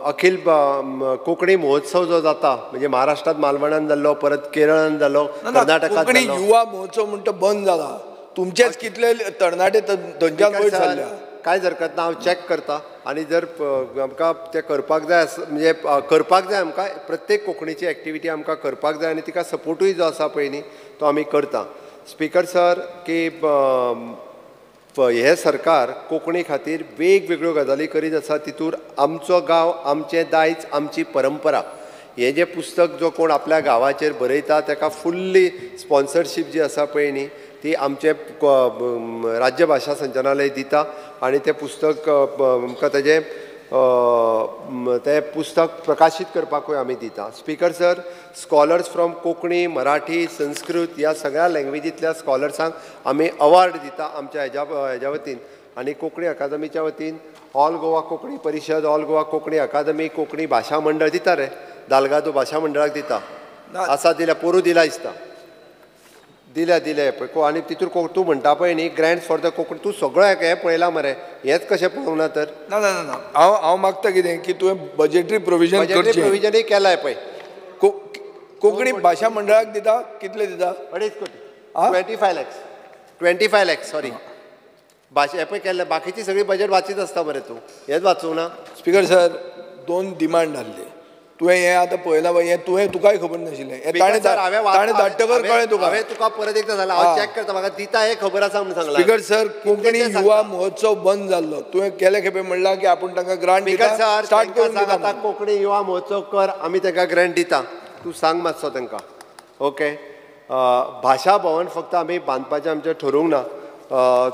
अखिल कोंकणी महोत्सव जो जाता म्हणजे महाराष्ट्रांत मालवणान जाल्लो, परत केरळान जालो, कर्नाटकांत कोंकणी युवा महोत्सव म्हणटा बंद जाला, तुमचेच कितले तरणाटे थंयच्यान वयर सरल्या. कांयच हरकत ना, हांव चॅक करता आनी जर आमकां तें करपाक जाय म्हणजे करपाक जाय, आमकां प्रत्येक कोंकणीची एक्टिविटी आमकां करपाक जाय आनी तिका सपोर्टूय जो आसा पळय न्ही तो आमी करता. स्पीकर सर की हें सरकार कोंकणी खातीर वेगवेगळ्यो गजाली करीत आसा, तितूर आमचो गांव आमचें दायज आमची परंपरा हें जें पुस्तक जो कोण आपल्या गांवाचेर बरयता ताका फुल्ली स्पॉन्सरशीप जी आसा पळय न्ही ती आमचें राज्य भाशा संचालनालय दिता आनी तें पुस्तक आमकां तेजें तें पुस्तक प्रकाशीत करपाकूय आमी दिता. Speaker sir scholars from Konkani, Marathi, Sanskrit ह्या सगळ्या लँग्वेजींतल्या स्कॉलर्सांक आमी अवॉर्ड दिता आमच्या हेज्या वतीन आनी कोंकणी अकादमीच्या वतीन ऑल गोवा कोंकणी परिशद, ऑल गोवा कोंकणी अकादमी, कोंकणी भाशा मंडळ दिता रे, दालगादो भाशा मंडळाक दिता आसा, दिल्या पोरूं दिला दिसता, दिल्या दिले पळय. आनी तितूर तूं म्हणटा पळय न्ही ग्रँट फॉर the Konkani, तूं सगळें हें पळयलां मरे, हेंच कशें पळोवंक ना तर? ना ना ना, हांव हांव मागता कितें की तुवें बजेटरी प्रोविजन बजेटरी प्रोविजनूय केलां पळय. कोंकणी भाशा मंडळाक दिता कितले दिता? 2.5 कोटी, 25 lakhs, 25 lakhs sorry. भाशा हें पळय केल्लें, बाकीची सगळी बजेट वाचीत आसता मरे तूं, हेंच वाचूंक ना? स्पीकर सर दोन डिमांड आहले, तुवें हें आतां पळयलां पळय, हें तुवें तुकाय खबर नाशिल्लें, ताणें धाडटकर कळ्ळें तुका. हांवें तुका परत एकदां सांगलां, हांव चॅक करता, म्हाका दिता हें खबर आसा म्हणून सांगलां. स्पीकर सर कोंकणी युवा महोत्सव बंद जाल्लो, तुवें केले खेपे म्हणलां की आपूण तांकां ग्रांट दिता, स्टार्ट करून दिता. आतां कोंकणी युवा महोत्सव कर, आमी तांकां ग्रांट दिता, तूं सांग मातसो तांकां. ओके, भाशा भवन फक्त आमी बांदपाचें आमचें ठरोवंक ना,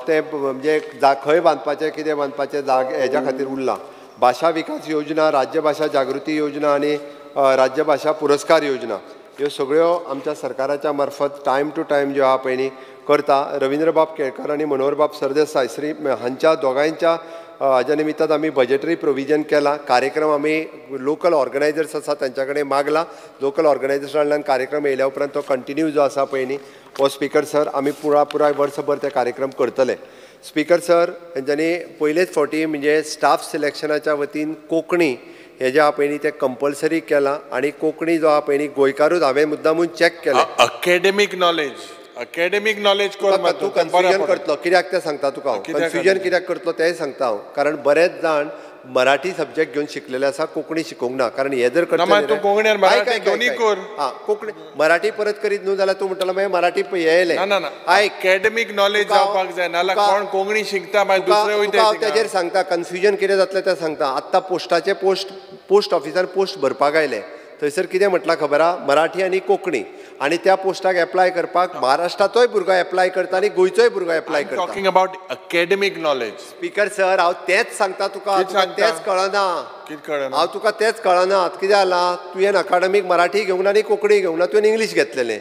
तें म्हणजे खंय बांदपाचें कितें बांदपाचें जाग हेज्या खातीर उरलां. भाशा विकास योजना, राज्यभाशा जागृती योजना आनी राज्यभाशा पुरस्कार योजना ह्यो सगळ्यो आमच्या सरकाराच्या मार्फत टायम टू टायम ज्यो आहा पळय न्ही करता. रविंद्रबाब केळकर आनी मनोहरबाब सरदेसाय श्री हांच्या दोगांयच्या हाज्या निमित्तान आमी बजेटरी प्रोविजन केलां. कार्यक्रम आमी लोकल ऑर्गनायजर्स आसा तांच्या कडेन मागला, लोकल ऑर्गनायजर्सा कडल्यान कार्यक्रम येयल्या उपरांत तो कंटिन्यू जो आसा पळय न्ही हो स्पीकर सर आमी पुराय वर्सभर ते कार्यक्रम करतले. स्पीकर सर तेंच्यांनी पयलेच फावटी म्हणजे स्टाफ सिलेक्शनाच्या वतीन कोंकणी हे जे आहा पळय न्ही तें कंपल्सरी केलां आनी कोंकणी जो आहा पळय न्ही गोंयकारूच हांवें मुद्दामून चॅक केलें. अकॅडमीक नॉलेज, अकॅडमीक नॉलेज तूं कन्फ्युजन करतलो कित्याक तें सांगता तुका हांव, कन्फ्युजन कित्याक करतलो तेंय सांगता हांव, कारण बरेच जाण मराठी सब्जेक्ट घेवन शिकलेले आसा, कोंकणी शिकोवंक ना. कारण हे जर करतले कोंकणी मराठी परत करीत न्हू जाल्यार तूं म्हणटलो मागीर मराठी हें येयलें. अकॅडमीक नॉलेज जावपाक जाय, नाजाल्यार कोण कोंकणी शिकता मागीर दुसरे वयता. हांव तेजेर सांगता कन्फ्युजन कितें जातलें तें सांगता. आत्तां पोस्टाचे पोस्ट ऑफिसार पोस्ट भरपाक आयले, थंयसर कितें म्हटलां खबर आहा, मराठी आनी कोंकणी, आनी त्या पोस्टाक एप्लाय करपाक महाराष्ट्राचोय भुरगो एप्लाय करता आनी गोंयचोय भुरगो एप्लाय करता. Talking about academic knowledge. Speaker sir हांव तेंच सांगता तुका, तुका तेंच कळना, हांव तुका तेंच कळना. कितें जालां, तुवें अकाडमीक मराठी घेवंक ना आनी कोंकणी घेवंक ना, तुवें इंग्लीश घेतलेलें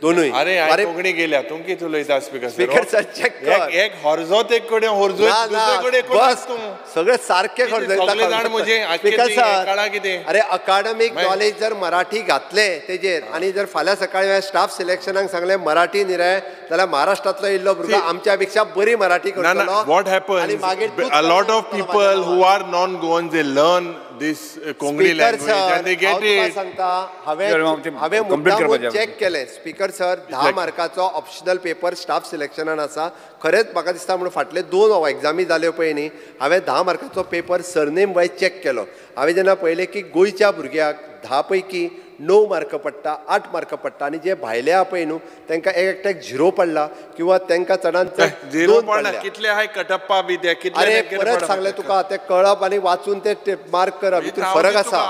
दोनूय. अरे कोंकणी गेल्या, तूं कितें उलयता स्पीकर स्पीकर सर चॅक कर, एक हरजोत एक कडेन हरजोत दुसरे कडेन बस सगळे सारखे स्पीकर सर. अरे अकाडमीक नॉलेज जर मराठी घातले तेजेर आनी जर फाल्यां सकाळी स्टाफ सिलेक्शनाक सांगलें मराठी न्ही रे जाल्यार महाराष्ट्रांतलो इल्लो भुरगो आमच्या पेक्षा बरी मराठी करतलो. What happens, a lot of people who are non Goans they learn this Konkani language and they get it. सांगता हांवें मुद्दाम चॅक केलें स्पीकर सर, 10 मार्काचो ऑप्शनल पेपर स्टाफ सिलेक्शनान आसा. खरेंच म्हाका दिसता म्हणून फाटले 2 एग्जामी जाल्यो पळय न्ही, हांवें 10 मार्काचो पेपर सरनेम वायज चॅक केलो. हांवें जेन्ना पळयलें की गोंयच्या भुरग्याक 10 पैकी 9 मार्क पडटा, 8 मार्क पडटा, आनी जे भायले आहा पळय न्हू तांकां एक एकट्याक 0 पडला किंवा तांकां चडान चड 2 पडला. कितले हाय कटप्पा बी ते कितले. अरे परत सांगलें तुका, ते कळप आनी वाचून ते मार्क करप हितून फरक आसा.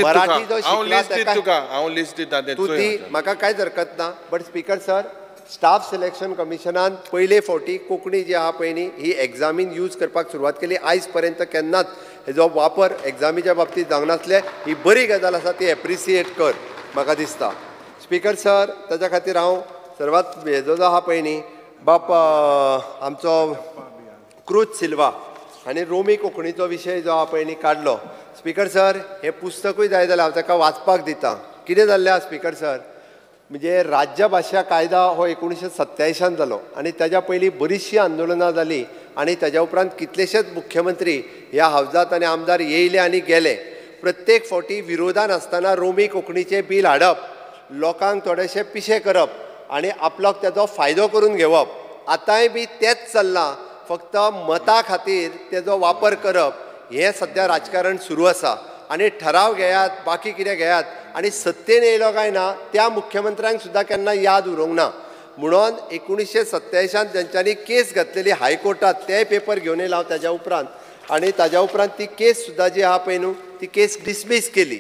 मराठी जो शिकला ताका हांव लिस्ट दिता तूं ती, म्हाका कांयच हरकत ना. But speaker sir staff selection कमिशनान पयले फावटी कोंकणी जी आहा पळय न्ही ही एग्जामीन यूज करपाक सुरवात केली. आयज पर्यंत केन्नाच हेजो वापर एग्जामीच्या बाबतींत जावंक नासलें. ही बरी गजाल आसा, ती एप्रिसिएट कर म्हाका दिसता. स्पीकर सर ताच्या खातीर हांव सर्वात हेजो जो आहा पळय न्ही बाप आमचो क्रूज सिल्वा आनी रोमी कोंकणीचो विशय जो आहा पळय न्ही काडलो. स्पीकर सर, हें पुस्तकूय जाय जाल्यार हांव ताका वाचपाक दिता. कितें जाल्लें आसा स्पीकर सर, म्हणजे राज्यभाशा कायदा हो 1987 जालो आनी ताज्या पयलीं बरीचशीं आंदोलनां जालीं आनी ताज्या उपरांत कितलेशेच मुख्यमंत्री ह्या हावजात आनी आमदार येयले आनी गेले. प्रत्येक फावटी विरोधान आसतना रोमी कोंकणीचें बील हाडप, लोकांक थोडेशें पिशें करप आनी आपल्याक ताजो फायदो करून घेवप. आतांय बी तेंच चल्लां, फक्त मतां खातीर तेजो वापर करप हें सद्या राजकारण सुरू आसा. आनी ठराव घेयात, बाकी कितें घेयात, आनी सत्तेन येयलो काय ना त्या मुख्यमंत्र्यांक सुद्दां केन्ना याद उरोंक ना. म्हणून 1987 तेंच्यांनी केस घातलेली हायकोर्टात, तेय पेपर घेवन येयला हांव ताज्या उपरांत, आनी ताज्या उपरांत ती केस सुद्दां जी आहा पळय न्हू ती केस डिसमीस केली.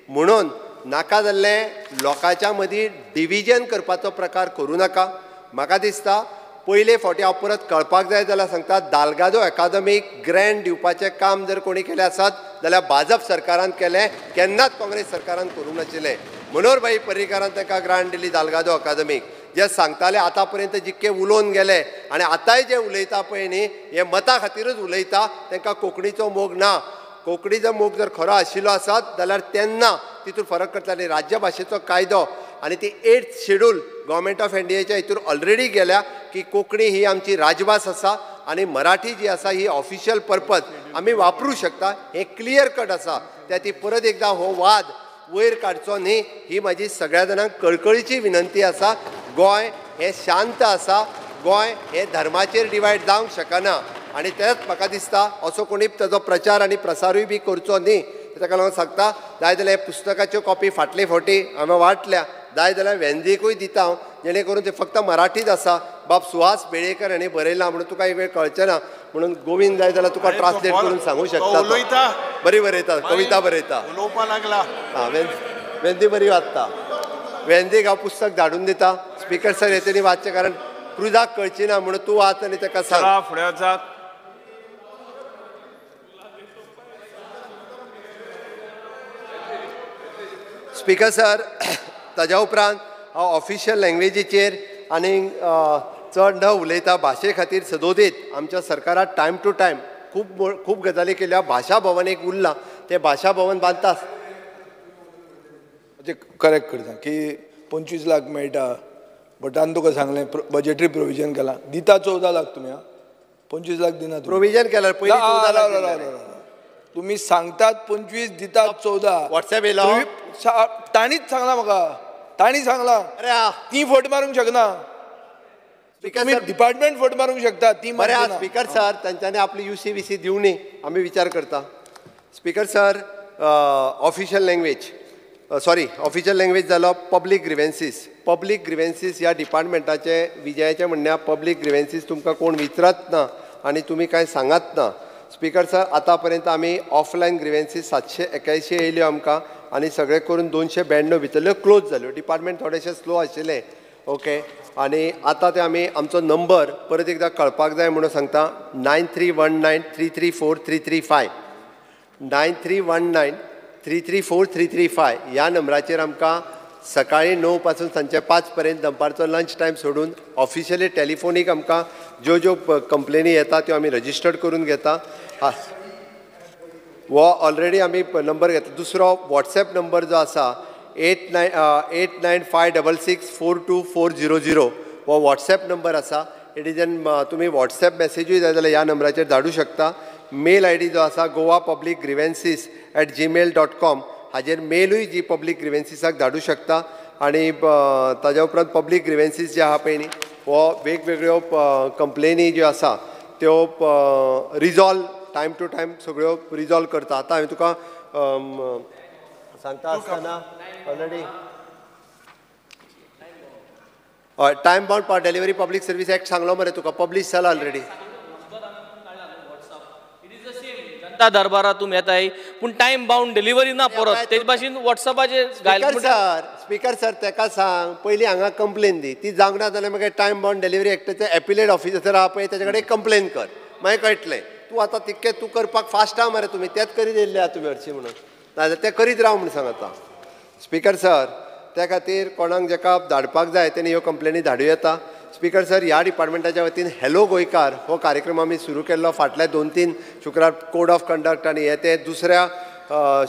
म्हणून नाका जाल्लें लोकांच्या मदीं डिविजन करपाचो प्रकार करूं नाका. म्हाका दिसता पयले फावटी हांव परत कळपाक जाय जाल्यार सांगता, दालगादो अकादमीक ग्रँट दिवपाचें काम जर कोणी केलें आसत जाल्यार भाजप सरकारान केलें, केन्नाच काँग्रेस सरकारान करूंक नाशिल्लें. मनोहरभाई पर्रीकारान ताका ग्रांट दिली दालगादो अकादमीक. जे सांगताले आतां पर्यंत जितके उलोवन गेले आनी आतांय जे उलयता पळय न्ही हे मतां खातीरूच उलयता, तांकां कोंकणीचो मोग ना. कोंकणीचो मोग जर खरो आशिल्लो आसत जाल्यार तेन्ना तितून फरक करता. आनी राज्यभाशेचो कायदो आनी ती 8th schedule government of इंडियाच्या हितून ऑलरेडी गेल्या की कोंकणी ही आमची राजभास आसा आनी मराठी जी आसा ही ऑफिशियल पर्पज आमी वापरूं शकता, हें क्लियर कट आसा. त्या ती परत एकदां हो वाद वयर काडचो न्ही ही म्हाजी सगळ्या जाणांक कळकळीची विनंती आसा. गोंय हें शांत आसा, गोंय हें धर्माचेर डिवायड जावंक शकना आनी तेंच म्हाका दिसता असो कोणी ताजो प्रचार आनी प्रसारूय बी करचो न्ही. ताका लागून सांगता, जाय जाल्यार पुस्तकाच्यो कॉपी फाटले फावटी हांवें वांटल्या, जाय जाल्यार वेंदीकूय दिता हांव, जेणे करून ते फक्त मराठीच आसा. बाब सुहास बेळेकर हांणी बरयलां म्हणून तुका एक वेळ कळचें ना, म्हणून गोविंद जाय जाल्यार तुका ट्रान्सलेट करून सांगूं शकता. बरी बरयता, कविता बरयता, हां वेंदी बरी वाचता. वेंदीक हांव पुस्तक धाडून दिता. स्पीकर सर हें वाचचें, कारण क्रुजाक कळची ना म्हणून तूं वाच आनी ताका सांग. फुडें वचात. स्पीकर सर, ताज्या उपरांत हांव ऑफिशियल लँग्वेजीचेर आनी चड न उलयता भाशे खातीर सदोदीत आमच्या सरकारान टायम टू टायम खूब खूब गजाली केल्या. भाशा भवन एक उरलां, तें भाशा भवन बांदता. करेक्ट करता की 25 लाख मेळटा, भटान तुका सांगलें बजेटरी प्रोविजन केलां, दिता 14 लाख तुमी, 25 लाख दिना. प्रोविजन केल्यार पयलीं 14 लाख तुमी सांगतात 25 दितात 14. वॉट्सएप येयलो, ताणीच सांगलां म्हाका, ताणी सांगलां. ती फट मारूंक शकना, डिपार्टमेंट फट मारूंक शकता ती. बरें, स्पीकर सर, तांच्यांनी आपली UCVC दिवनी आमी विचार करता. Speaker sir, official language, sorry official language जालो पब्लीक ग्रिवेन्सीस. पब्लीक ग्रिवेन्सीस ह्या डिपार्टमेंटाचें विजयाचें म्हणणें, पब्लीक ग्रिवेन्सीस तुमकां कोण विचारत ना आनी तुमी कांय सांगात ना. स्पीकर सर, आतां पर्यंत आमी ऑफलायन ग्रिवेन्सीस 781 येयल्यो आमकां आनी सगळें करून 292 भितरल्यो क्लोज जाल्यो. डिपार्टमेंट थोडेशें स्लो आशिल्लें, ओके. आनी आतां ते आमी आमचो नंबर परत एकदां कळपाक जाय म्हणून सांगता, 9319334335, 9319334335 ह्या नंबराचेर आमकां सकाळीं 9 पासून सांजचे 5 पर्यंत दनपारचो लंच टायम सोडून ऑफिशियली टेलिफोनीक आमकां ज्यो ज्यो कंप्लेनी येता त्यो आमी रजिस्टर्ड करून घेता. हो ऑलरेडी आमी नंबर घेतला. दुसरो वॉट्सएप नंबर जो आसा 8985664240 हो वॉट्सएप नंबर आसा. It is an तुमी वॉट्सएप मॅसेजूय जाय जाल्यार ह्या नंबराचेर धाडूं शकता. मेल I D जो आसा goapublicgrievances@gmail.com हाजेर मेलूय जी पब्लीक ग्रिवेन्सीसाक धाडूं शकता. आनी ताज्या उपरांत पब्लीक ग्रिवेन्सीस जे आहा पळय न्ही हो वेगवेगळ्यो कंप्लेनी ज्यो आसा त्यो रिजॉल्व टायम टू टायम सगळ्यो रिजॉल्व करता. आतां हांवें तुका सांगता आसतना ऑलरेडी हय time bound delivery public service act सांगलो मरे तुका, पब्लीश जाला ऑलरेडी. जनता दरबारात तुमी येताय पूण टायम बाउंड डिलिव्हरी ना परत तेज भाशेन वॉट्सएपाचेर. सर, स्पीकर सर, तेका सांग पयलीं हांगा कंप्लेन दी, ती जावंक ना जाल्यार मागीर टायम बाउंड डिलिव्हरी एक्टाचे एपिलेट ऑफिसर आहा पळय तेजे कडेन कंप्लेन कर, मागीर कळटलें. तूं आतां तितकें तूं करपाक फास्ट आहा मरे, तुमी तेंच करीत येयल्ले आहा तुमी हरशीं म्हणून, नाजाल्यार तें करीत राव म्हूण सांग आतां. स्पीकर सर, त्या खातीर कोणाक जेका धाडपाक जाय तेणी ह्यो कंप्लेनी धाडूं येता. स्पीकर सर, ह्या डिपार्टमेंटाच्या वतीन हॅलो गोंयकार हो कार्यक्रम आमी सुरू केल्लो फाटल्या 2-3 शुक्रार. कोड ऑफ कंडक्ट आनी हे ते दुसऱ्या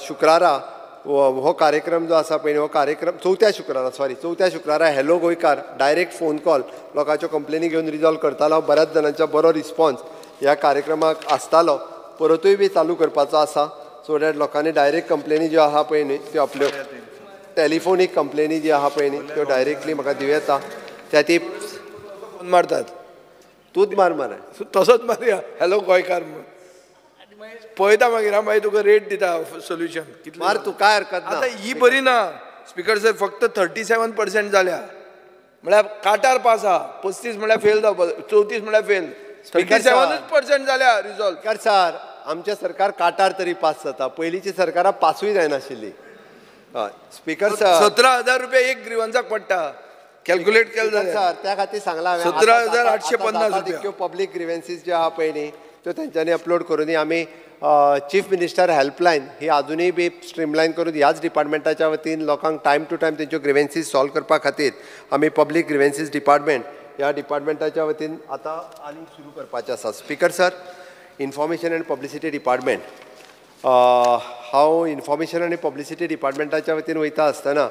शुक्रारा हो कार्यक्रम जो आसा पळय, हो कार्यक्रम चवथ्या शुक्रारा hello Goenkar direct phone call लोकांच्यो कंप्लेनी घेवन रिजॉल्व करतालो. बऱ्याच जाणांचो बरो रिस्पॉन्स ह्या कार्यक्रमाक आसतालो. परतूय बी चालू करपाचो आसा, सो that लोकांनी डायरेक्ट कंप्लेनी ज्यो आसा पळय न्ही त्यो आपल्यो टेलिफोनीक कंप्लेनी जी आसा पळय न्ही त्यो डायरेक्टली म्हाका दिवं येता. त्या ती फोन मारतात, तूंच मार मरे, तसोच मारया हॅलो गोंयकार म्हणून पळयता. मागीर हांव मागीर तुका रेट दिता सोल्युशन कितलें मार तूं, काय हरकत ना. आतां ही बरी ना स्पीकर सर, फक्त 37% जाल्या, म्हळ्यार काटार पास आहा. 35 म्हळ्यार फेल जावपा, 34 म्हळ्यार फेल, 37% जाल्या रिजॉल्व. स्पीकर सर, आमचें सरकार काटार तरी पास जाता, पयलींची सरकारां पासूय जायनाशिल्ली. हय स्पीकर सर, 17,000 रुपया एक ग्रिवन्साक पडटा, कॅल्क्युलेट केलें जाल्यार. सर, त्या खातीर सांगलां हांवें, 17,850 रुपया तितक्यो पब्लीक ग्रिवन्सीस ज्यो आहा पळय न्ही त्यो तेंच्यांनी अपलोड करूनय आमी चीफ मिनिस्टर हेल्पलायन ही आजुनूय बी स्ट्रीमलायन करून ह्याच डिपार्टमेंटाच्या वतीन लोकांक टायम टू टायम तेंच्यो ग्रिवन्सीस सॉल्व करपा खातीर आमी पब्लीक ग्रिवन्सीस डिपार्टमेंट ह्या डिपार्टमेंटाच्या वतीन आतां आनीक सुरू करपाचें आसा. Speaker sir, information and publicity department, हांव इन्फॉर्मेशन आनी पब्लिसिटी डिपार्टमेंटाच्या वतीन वयता आसतना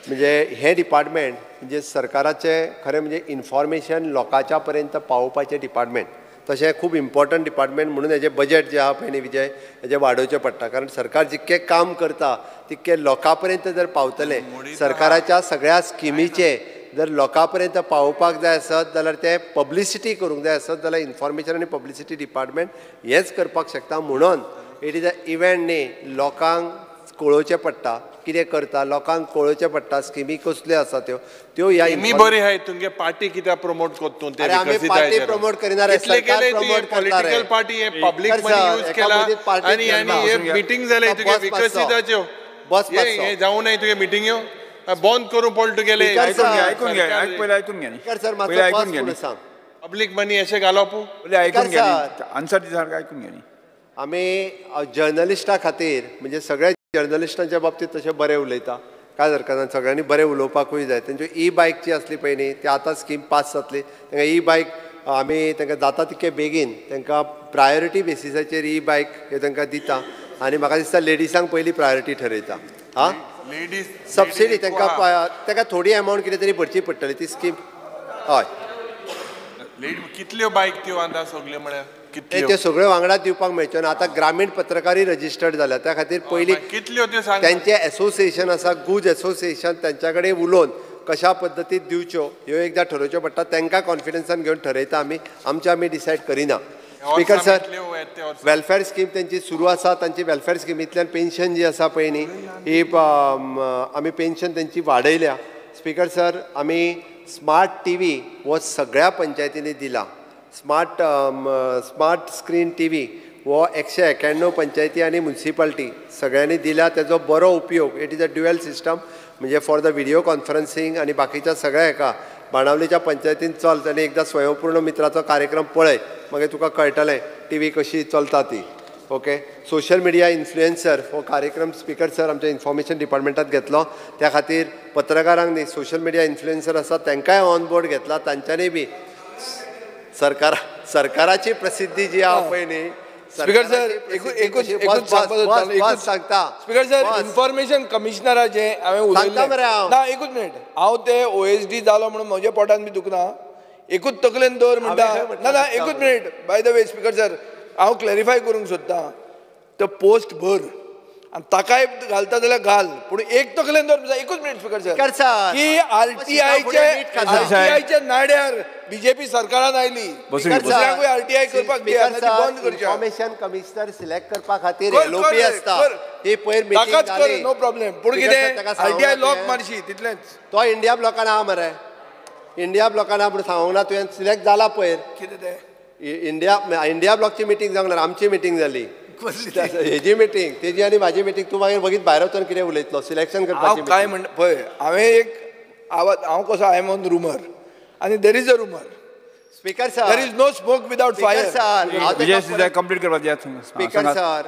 म्हणजे हें डिपार्टमेंट म्हणजे सरकाराचें खरें म्हणजे इन्फॉर्मेशन लोकांच्या पर्यंत पावोवपाचें डिपार्टमेंट, तशें खूब इम्पॉर्टंट डिपार्टमेंट म्हणून हेजें बजेट जें आहा पळय न्ही विजय, हेजें वाडोवचें पडटा. कारण सरकार जितकें काम करता तितकें लोकां पर्यंत जर पावतलें, सरकाराच्या सगळ्या स्किमीचें जर लोकां पर्यंत पावोवपाक जाय आसत जाल्यार तें पब्लिसिटी करूंक जाय आसत जाल्यार इन्फॉर्मेशन आनी पब्लिसिटी डिपार्टमेंट हेंच करपाक शकता. म्हणून it is a event न्ही, लोकांक कळोवचें पडटा कितें करता, लोकांक कळोवचें पडटा स्किमी कसल्यो आसा त्यो त्यो ह्या स्किमी बरी आहाय. तुमगे पार्टी कित्याक प्रमोट करता तूं? अरे आमी पार्टी प्रमोट करिना रे, सरकार प्रमोट करता रे. पॉलिटिकल पार्टी हे पब्लीक मनी यूज केला आनी आनी हे मिटींग जाले तुगे विकसीताच्यो, बस हे जावं नाय तुगे मिटिंग्यो बंद करूं पडले तुगेले. आयकून घे, पयलीं आयकून घे. सर मातसो बस फुडें सांग. पब्लीक मनी अशें घालप पयलीं आयकून घे, आन्सर दी सारको आयकून घे. आमी जर्नलिस्टा खातीर म्हणजे सगळ्या जर्नलिस्टांच्या बाबतींत तशें बरें उलयता, काय हरकत ना, सगळ्यांनी बरें उलोवपाकूय जाय. तेंच्यो ई बायक जी आसली पळय न्ही ती आतां स्कीम पास जातली, तांकां ई बायक आमी तांकां जाता तितके बेगीन तांकां प्रायोरिटी बेसिसाचेर ई बायक ह्यो तांकां दिता. आनी म्हाका दिसता लेडिसांक पयली प्रायोरिटी ठरयता. आं, लेडीज सबसिडी तांकां तांकां थोडी एमावंट कितें तरी भरची पडटली ती स्कीम. हय, कितल्यो बायक त्यो आतां सगल्यो म्हळ्यार ते सगळ्यो वांगडा दिवपाक मेळच्यो ना. आतां ग्रामीण पत्रकारय रजिस्टर्ड जाल्या, त्या खातीर पयलीं कितल्यो त्यो सांग. तेंचें एसोसिएशन आसा, गुज एसोसिएशन, तेंच्या कडेन उलोवन कशा पद्दतीन दिवच्यो ह्यो एकदां ठरोवच्यो पडटा. तांकां कॉन्फिडन्सान घेवन ठरयता आमी, आमचें आमी डिसायड करिना. स्पीकर सर, वेलफेअर स्कीम तेंची सुरू आसा. तांची वेलफेअर स्किमींतल्यान पेन्शन जी आसा पळय न्ही ही आमी पेन्शन तेंची वाडयल्या. स्पीकर सर, आमी स्मार्ट टी व्ही हो सगळ्या पंचायतींनी दिला. स्मार्ट स्क्रीन टी व्ही हो 191 पंचायती आनी म्युनिसिपालिटी सगळ्यांनी दिला. तेजो बरो उपयोग, it is a dual system, म्हणजे फॉर the video conferencing आनी बाकीच्या सगळ्या हेका बाणावलीच्या पंचायतीन चल आनी एकदां स्वयंपूर्ण मित्राचो कार्यक्रम पळय, मागीर तुका कळटलें टी व्ही कशी चलता ती. ओके, सोशल मिडिया इन्फ्लुएन्सर हो कार्यक्रम स्पीकर सर आमच्या इन्फॉर्मेशन डिपार्टमेंटात घेतलो. त्या खातीर पत्रकारांक न्ही सोशल मिडिया इन्फ्लुएन्सर आसा तांकांय ऑन बोर्ड घेतला. तांच्यांनी बी सरकाराची प्रसिद्धी जी आहा पळय न्ही. स्पीकर सर, एकूच सांगता. स्पीकर सर, इन्फॉर्मेशन कमिशनराचें हांवें उलयलें ना. एकूच मिनट, हांव ते OSD जालो म्हणून म्हज्या पोटान बी दुखना, एकूच तकलेन दवर म्हणटा. ना ना, एकूच minute. By the way speaker sir, हांव क्लॅरिफाय करूंक सोदतां, तो पोस्ट भर आनी ताकाय घालता जाल्यार घाल, पूण एक तकलेन दवर. एकूच मिनट स्पीकर सर, की आरटीआयच्या नाड्यार बीजेपी सरकारान आयली, दुसऱ्यांकूय आरटीआय करपाक बंद करचें. इन्फॉर्मेशन कमिशनर सिलेक्ट करपा खातीर एलओपी आसता, ही पयर मिटींग जाली, नो प्रॉब्लेम. पूण कितें आरटीआय लॉक मारशी तितलेंच. तो इंडिया ब्लॉकान आहा मरे, इंडिया ब्लॉकान आहा म्हणून सांगूंक ना तुवें, सिलेक्ट जाला पयर. कितें तें इंडिया ब्लॉकची मिटींग जावंक ना, आमची मिटींग जाली, हेजी मिटींग तेजी आनी म्हाजी मिटींग. तूं मागीर बगीत भायर वचून कितें उलयतलो सिलेक्शन करपाची. काय म्हणटा पळय, हांवें एक आवाज, हांव कसो I am on rumour आनी there is a rumour. Speaker sir, there is no smoke without fire. Sir, complete करपाक दियात. स्पीकर सर,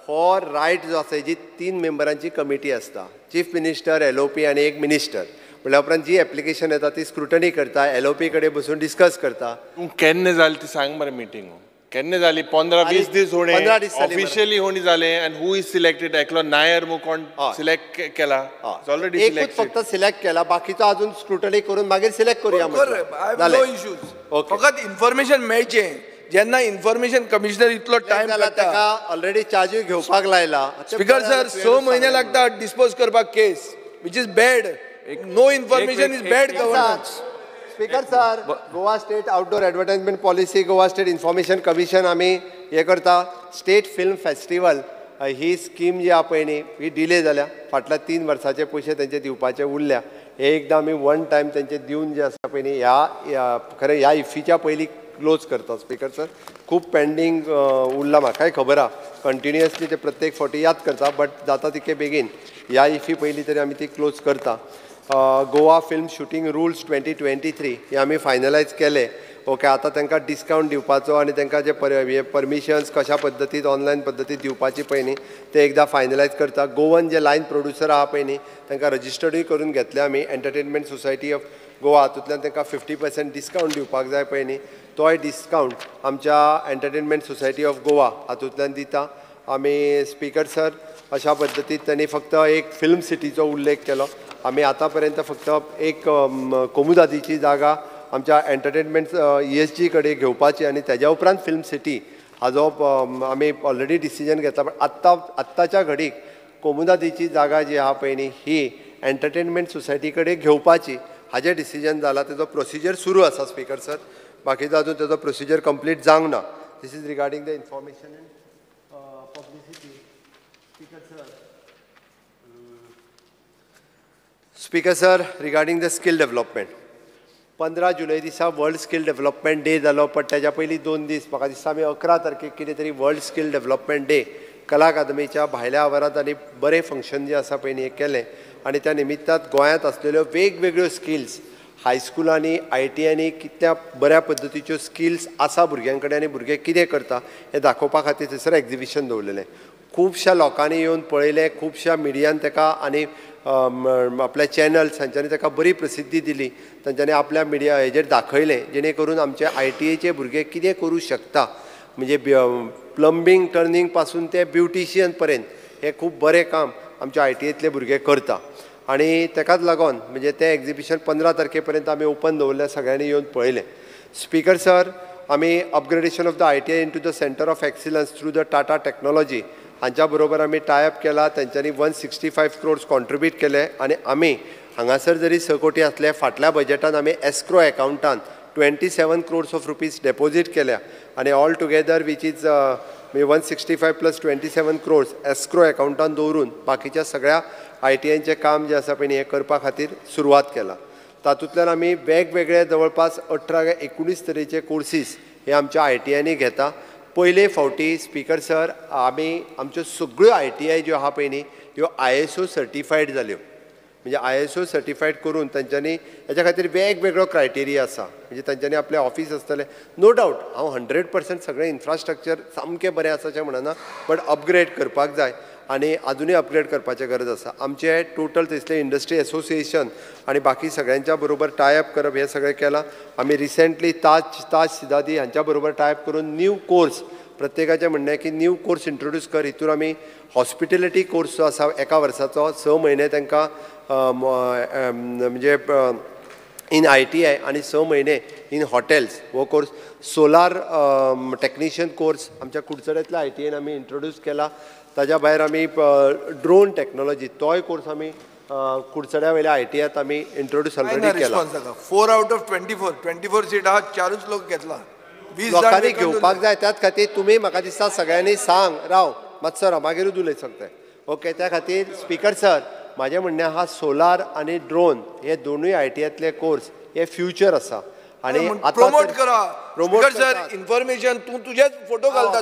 हो रायट जो आसा, जी 3 मेंबरांची कमिटी आसता, चीफ मिनिस्टर, LOP आनी एक मिनिस्टर. म्हणल्या उपरांत जी एप्लिकेशन येता ती स्क्रुटनी करता, एल.ओ.पी कडेन बसून डिस्कस करता. तूं केन्ना जाली ती सांग मरे मिटींग, केन्ना जाली? 15-20 दीस होणे, ऑफिशियली होणी जाले. आनी who is selected? एकलो नायर मु कोण सिलेक्ट केला? ऑलरेडी एकूच फक्त सिलेक्ट केला, बाकीचो अजून स्क्रुटनी करून मागीर सिलेक्ट करूया. नो इश्यूज, फकत इन्फॉर्मेशन मेळचें. जेन्ना इन्फॉर्मेशन कमिशनर इतलो टायम जाला ताका ऑलरेडी चार्जूय घेवपाक लायला. स्पीकर सर, 6 म्हयने लागता डिस्पोज करपाक case, which is bad. No information is bad governance. Speaker sir, Goa state outdoor advertisement policy, Goa state information commission आमी हे करता. स्टेट फिल्म फेस्टिवल ही स्कीम जी आहा पळय न्ही, ही डिले जाल्या. फाटल्या 3 वर्साचे पयशे तेंचे दिवपाचे उरल्या. हे एकदां आमी वन टायम तेंचे दिवन जे आसा पळय न्ही, ह्या खरें ह्या इफ्फीच्या पयलीं क्लोज करता. स्पीकर सर, खूब पेंडींग उरला, म्हाकाय खबर आहा. कंटिन्युअसली ते प्रत्येक फावटी याद करता, बट जाता तितके बेगीन ह्या इफ्फी पयलीं तरी आमी ती क्लोज करता. गोवा फिल्म शुटींग रुल्स 2023 हे आमी फायनलायज केले. ओके, आतां तांकां डिस्कावंट दिवपाचो आनी तांकां जे परमिशन्स कशा पद्दतीन ऑनलायन पद्दतीन दिवपाची पळय न्ही, ते एकदां फायनलायज करता. गोवन जे लायन प्रोड्युसर आहा पळय न्ही, तांकां रजिस्टर्डूय करून घेतले आमी. एंटरटेनमेंट सोसायटी ऑफ गोवा हातूंतल्यान तांकां 50% डिस्कावंट दिवपाक जाय पळय न्ही, तोय डिस्कावंट आमच्या एंटरटेनमेंट सोसायटी ऑफ गोवा हातूंतल्यान दिता आमी. स्पीकर सर, अशा पद्दतीन तांणी फक्त एक फिल्म सिटीचो उल्लेख केलो. आमी आतां पर्यंत फक्त एक कोमुदादीची जागा आमच्या एंटरटेनमेंट ESG कडेन घेवपाची आनी तेज्या उपरांत फिल्म सिटी हाजो आमी ऑलरेडी डिसिजन घेतला. पण आत्तां आत्ताच्या घडीक कोमुदादीची जागा जी आहा पळय न्ही, ही एंटरटेनमेंट सोसायटी कडेन घेवपाची हाजें डिसिजन जाला. तेजो प्रोसिजर सुरू आसा स्पीकर सर, बाकीचो अजून तेजो प्रोसिजर कंप्लीट जावंक ना. This is regarding the information and publicity. Speaker sir, speaker sir, regarding the skill development, 15 जुलय दिसा वर्ल्ड स्कील डेव्हलपमेंट डे जालो. पण तेज्या पयलीं 2 दीस म्हाका दिसता आमी 11 तारखेक कितें तरी वर्ल्ड स्कील डेव्हलपमेंट डे कला अकादमीच्या भायल्या आवारांत आनी बरें फंक्शन जें आसा पळय न्ही हें केलें. आनी त्या निमित्तान गोंयांत आसलेल्यो वेगवेगळ्यो स्किल्स हायस्कुलांनी, आय.टी.आयांनी कितल्या बऱ्या पद्दतीच्यो स्किल्स आसा भुरग्यां कडेन आनी भुरगे कितें करता हें दाखोवपा खातीर थंयसर एक्जिबिशन दवरलेलें. खुबश्या लोकांनी येवन पळयलें, खुबश्या मिडियान ताका आनी आपल्या चॅनल्स हांच्यांनी ताका बरी प्रसिद्धी दिली. तांच्यांनी आपल्या मिडिया हेजेर दाखयलें, जेणे करून आमचे आय.टी.आयचे भुरगे कितें करूं शकता, म्हणजे प्लंबींग टर्निंग पासून ते ब्युटिशियन पर्यंत हें खूब बरें काम आमच्या आय.टी.आयतले भुरगे करता. आनी ताकाच लागून म्हणजे तें एक्जिबिशन 15 तारखे पर्यंत आमी ओपन दवरलें, सगळ्यांनी येवन पळयलें. स्पीकर सर, आमी upgradation of the ITI into the centre of excellence through the Tata technology हांच्या बरोबर आमी टायअप केला. तेंच्यांनी 165 क्रोर्स कॉन्ट्रिब्यूट केले आनी आमी हांगासर जरी 6 कोटी आसले, फाटल्या बजेटान आमी एस्क्रो एकावंटान 27 क्रोर्स ऑफ रुपीज डेपोजीट केल्या आनी all together which is 165 plus 27 crores escrow एकावंटान दवरून बाकीच्या सगळ्या आय.टी.आयचें काम जें आसा पळय न्ही हें करपा खातीर सुरवात केला. तातूंतल्यान आमी वेगवेगळे जवळपास 18 काय 19 तरेचे कोर्सीस हे आमच्या आय.टी.आयांनी घेता. पयले फावटी स्पीकर सर, आमी आमच्यो सगळ्यो आय.टी.आय ज्यो आहा पळय न्ही ह्यो ISO certified जाल्यो. म्हणजे ISO certified करून तांच्यांनी हेच्या खातीर वेगवेगळो क्रायटेरिया आसा, म्हणजे तांच्यांनी आपलें ऑफीस आसतलें. नो डावट हांव 100% सगळें इन्फ्रास्ट्रक्चर सामकें बरें आसा अशें म्हणना, बट अपग्रेड करपाक जाय आनी आजुनूय अपग्रेड करपाचें गरज आसा. आमचे टोटल थंयसले इंडस्ट्री एसोसिएशन आनी बाकी सगळ्यांच्या बरोबर टायअप करप हें सगळें केलां. आमी रिसेंटली ताज सिदादी हांच्या बरोबर टायअप करून न्यू कोर्स, प्रत्येकाचें म्हणणें की न्यू कोर्स इंट्रोड्यूस कर. हितून आमी हॉस्पिटेलिटी कोर्स जो आसा एका वर्साचो 6 म्हयने तांकां म्हणजे इन ITI आनी 6 म्हयने इन हॉटेल्स हो कोर्स, सोलार टॅक्निशियन कोर्स आमच्या कुडचड्यांतल्या आय.टी.आयन आमी इंट्रोड्यूस केला. ताज्या भायर आमी ड्रोन टॅक्नोलॉजी तोय कोर्स आमी कुडचड्या वयल्या आय.टी.आयांत आमी इंट्रोड्यूस ऑलरेडी केला. 4 आउट ऑफ 24, 24 सीट आहा, 4च लोक घेतला. लोकांनी घेवपाक जाय. त्याच खातीर तुमी म्हाका दिसता सगळ्यांनी सांग राव मातसो राव, मागीरूच उलय शकताय. ओके, त्या खातीर स्पीकर सर, म्हाजें म्हणणें आहा सोलार आनी ड्रोन हे दोनूय आय.टी.आयतले कोर्स हे फ्युचर आसा आनी प्रमोट करा. प्रमोट सर, इन्फॉर्मेशन तूं तुजेच फोटो घालता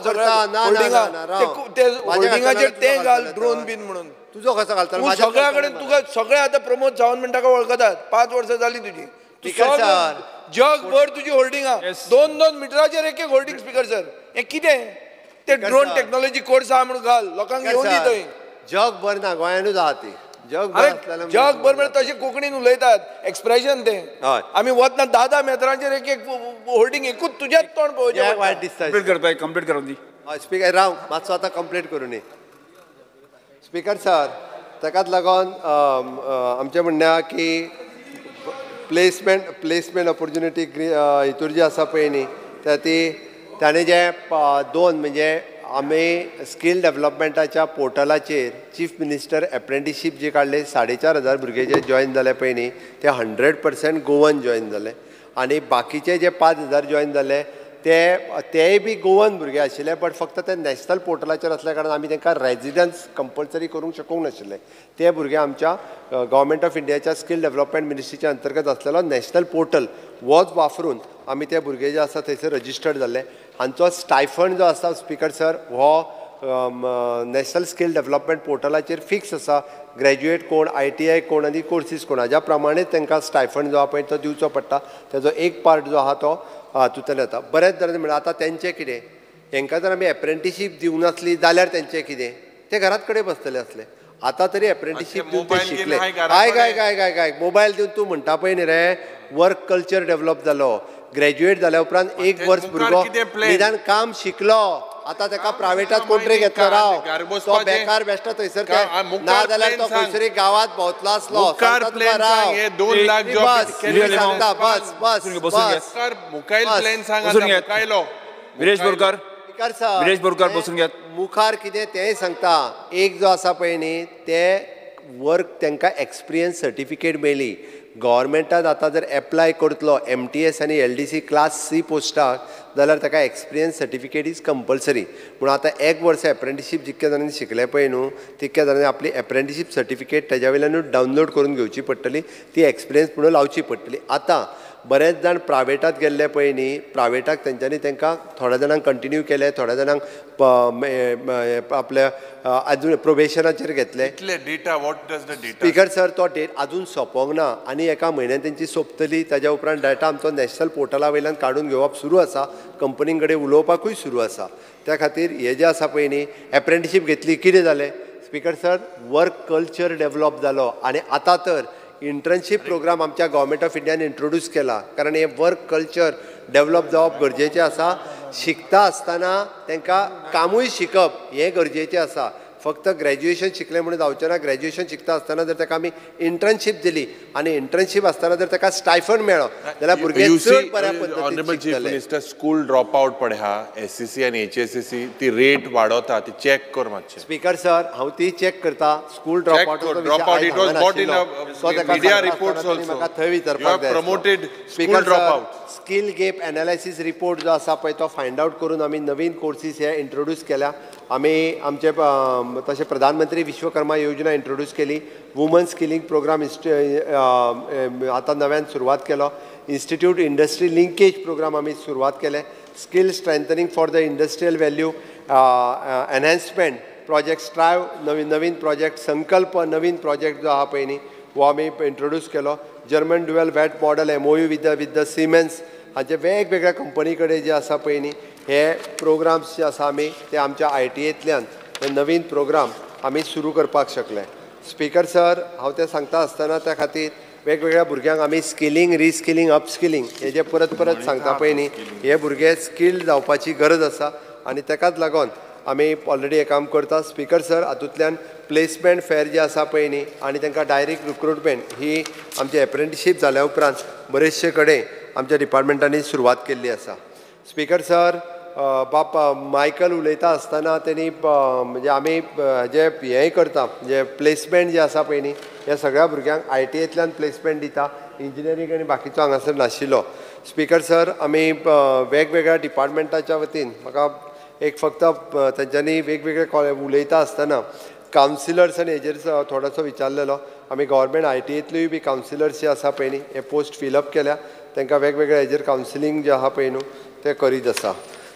होल्डिंगाचेर, ते घाल ड्रोन बीन म्हणून. तुजो कसो घालता सगळ्या कडेन तुका सगळे आतां प्रमोद सावंत म्हणटा वळखतात. 5 वर्सां जाली तुजी, जगभर तुजी होल्डिंग आहा. 2-2 मिटराचेर एक एक होल्डिंग. स्पीकर सर, हें कितें? ते ड्रोन टेक्नॉलॉजी कोर्स आहा म्हणून घाल, लोकांक घेवन दी थंय. जगभर ना, गोंयानूच आहा ती. जगभर जगभर म्हळ्यार तशें कोंकणीन उलयतात एक्सप्रेशन तें. आमी वतना 10-10 मेत्रांचेर एक एक होल्डींग एकूच तुजेंच तोंड पळोवचें वायट दिसता. कंप्लीट करता, कंप्लीट करून दी. स्पीकर राव मातसो आतां कंप्लीट करूं. स्पीकर सर ताकाच लागून आमचें म्हणणें आहा की प्लेसमेंट ऑपॉर्च्युनिटी हितूर जी आसा पळय न्ही ती ताणें जे दोन म्हणजे आमी स्कील डेवलपमेंटाच्या पोर्टलाचेर चीफ मिनिस्टर एप्रेंटिशीप जी काडले 4,500 भुरगे जे जॉयन जाले पळय न्ही ते 100% गोवन जॉयन जाले आनी बाकीचे जे 5,000 जॉयन जाले ते तेय बी गोवन भुरगे आशिल्ले बट फक्त ते नॅशनल पोर्टलाचेर आसल्या कारणान आमी तांकां रेजिडन्स कंपल्सरी करूंक शकूंक नाशिल्ले. ते भुरगे आमच्या गव्हर्मेंट ऑफ इंडियाच्या स्कील डेवलपमेंट मिनिस्ट्रीच्या अंतर्गत आसलेलो नॅशनल पोर्टल होच वापरून आमी ते भुरगे जे आसा थंयसर रजिस्टर्ड जाल्ले. हांचो स्टायफंड जो आसा स्पीकर सर हो नॅशनल स्कील डेवलपमेंट पोर्टलाचेर फिक्स आसा. ग्रॅज्युएट कोण, ITI कोण आनी कोर्सीस कोण हाज्या प्रमाणे तांकां स्टायफंड जो आहा पळय तो दिवचो पडटा. तेजो एक पार्ट जो आहा तो हातूंतल्यान येता. बरेच जाणांनी म्हणलें आतां तेंचें कितें, हेंकां जर आमी एप्रेंटिशीप दिवंक नासली जाल्यार तेंचें कितें, ते घरात कडेन बसतले आसले. आतां तरी एप्रेंटिशीप दिवन ते शिकले. आयक आयक आयक आयक आयक मोबायल दिवन तूं म्हणटा पळय न्ही रे, वर्क कल्चर डेवलप जालो. ग्रॅज्युएट जाल्या उपरांत एक वर्स भुरगो निदान काम शिकलो, आतां ताका प्रायवेटात कोण तरी घेतलो राव, तो बेकार बेश्टो थंयसर ना जाल्यार तो खंयसर गांवांत भोंवतलो आसलो. सांगता बस बस बस. विरेश बोरकार, विरेश बोरकार बसून घेत. मुखार कितें तेंय सांगता. एक जो आसा पळय न्ही ते वर्क तांकां एक्सपिरियन्स सर्टिफिकेट मेळ्ळी. गव्हर्मेंटान आतां जर एप्लाय करतलो MTS आनी LDC class C पोस्टाक जाल्यार ताका एक्सपिरियन्स सर्टिफिकेट is compulsory. पूण आतां एक वर्स एप्रेंटिशीप जितक्या जाणांनी शिकले पळय न्हू तितक्या जाणांनी आपली एप्रेंटिशीप सर्टिफिकेट तेज्या वयल्यानूच डावनलोड करून घेवची पडटली, ती एक्सपिरियन्स म्हणून लावची पडटली. आतां बरेच जाण प्रायवेटात गेल्ले पळय न्ही, प्रायवेटाक तेंच्यांनी तांकां थोड्या जाणांक कंटिन्यू केले, थोड्या जाणांक आपल्या अजून प्रोबेशनाचेर घेतले. स्पीकर सर तो डेट अजून सोंपोंक ना आनी एका म्हयन्यान तेंची सोंपतली. ताज्या उपरांत डाटा आमचो नॅशनल पोर्टला वयल्यान काडून घेवप सुरू आसा, कंपनी कडेन उलोवपाकूय सुरू आसा. त्या खातीर हे जे आसा पळय न्ही एप्रेंटिशीप घेतली कितें जालें speaker sir, work culture develop जालो. आनी आतां तर इंटर्नशीप प्रोग्राम आमच्या गव्हर्मेंट ऑफ इंडियान इंट्रोड्यूस केला, कारण हे वर्क कल्चर डेवलप जावप गरजेचें आसा. शिकता आसतना तांकां कामूय शिकप हें गरजेचें आसा. फक्त ग्रॅज्युएशन शिकलें म्हणून जावचें ना. ग्रॅज्युएशन शिकता आसतना जर ताका आमी इंटर्नशीप दिली आनी इंटर्नशीप आसतना जर ताका स्टायफंड मेळ्ळो जाल्यार भुरगे चड बऱ्या पद्दतीन शिकतले. स्कूल ड्रॉप आवट पळय आहा SCC आनी HSCC ती रेट वाडोवता, ती चॅक कर मातशें. स्पीकर सर हांव ती चॅक करता. स्कूल ड्रॉप आवट म्हाका थंय विचारपाक जाय. Speaker sir skill gap analysis report जो आसा पळय तो फायंड आवट करून आमी नवीन कोर्सीस हे इंट्रोड्यूस केल्या. आमी आमचे तशें प्रधानमंत्री विश्वकर्मा योजना इंट्रोड्यूस केली, वुमन स्किलिंग प्रोग्राम आतां नव्यान सुरवात केलो, इन्स्टिट्यूट इंडस्ट्री लिंकेज प्रोग्राम आमी सुरवात केले, skill strengthening for the industrial value enhancement project strive Naveen Naveen project, संकल्प नवीन प्रोजेक्ट जो आहा पळय न्ही हो आमी इंट्रोड्यूस केलो, German dual VAT model MOU with the Siemens हांचे वेगवेगळ्या कंपनी कडेन जे आसा पळय न्ही हे प्रोग्राम्स जे आसा आमी ते आमच्या ITAंतल्यान हे नवीन प्रोग्राम आमी सुरू करपाक शकले. स्पीकर सर हांव तें सांगता आसतना त्या खातीर वेगवेगळ्या भुरग्यांक आमी स्किलिंग, रिस्किलिंग, अपस्किलिंग हे जे परत परत सांगता पळय न्ही हे भुरगे स्किल्ड जावपाची गरज आसा आनी ताकाच लागून आमी ऑलरेडी हें काम करता. स्पीकर सर हातूंतल्यान प्लेसमेंट फेर जे आसा पळय न्ही आनी तांकां डायरेक्ट रिक्रुटमेंट ही आमची एप्रेंटिशीप जाल्या उपरांत बरेचशे कडेन आमच्या डिपार्टमेंटांनी सुरवात केल्ली आसा. स्पीकर सर बाप मायकल उलयता आसतना तेणी म्हणजे आमी जे हेंय करता म्हणजे प्लेसमेंट जे आसा पळय न्ही ह्या सगळ्या भुरग्यांक ITAंतल्यान प्लेसमेंट दिता, इंजिनियरींग आनी बाकीचो हांगासर नाशिल्लो. स्पीकर सर आमी वेगवेगळ्या डिपार्टमेंटाच्या वतीन म्हाका एक फक्त तेंच्यांनी वेगवेगळे उलयता आसतना कावन्सिलर्स आनी हेजेर थोडोसो विचारलेलो. आमी गव्हर्मेंट ITAंतल्योय बी कावन्सिलर्स जे आसा पळय न्ही हे पोस्ट फिलअप केल्या, तांकां वेगवेगळ्या हेजेर कावन्सिलींग जें आहा पळय न्हू तें करीत आसा.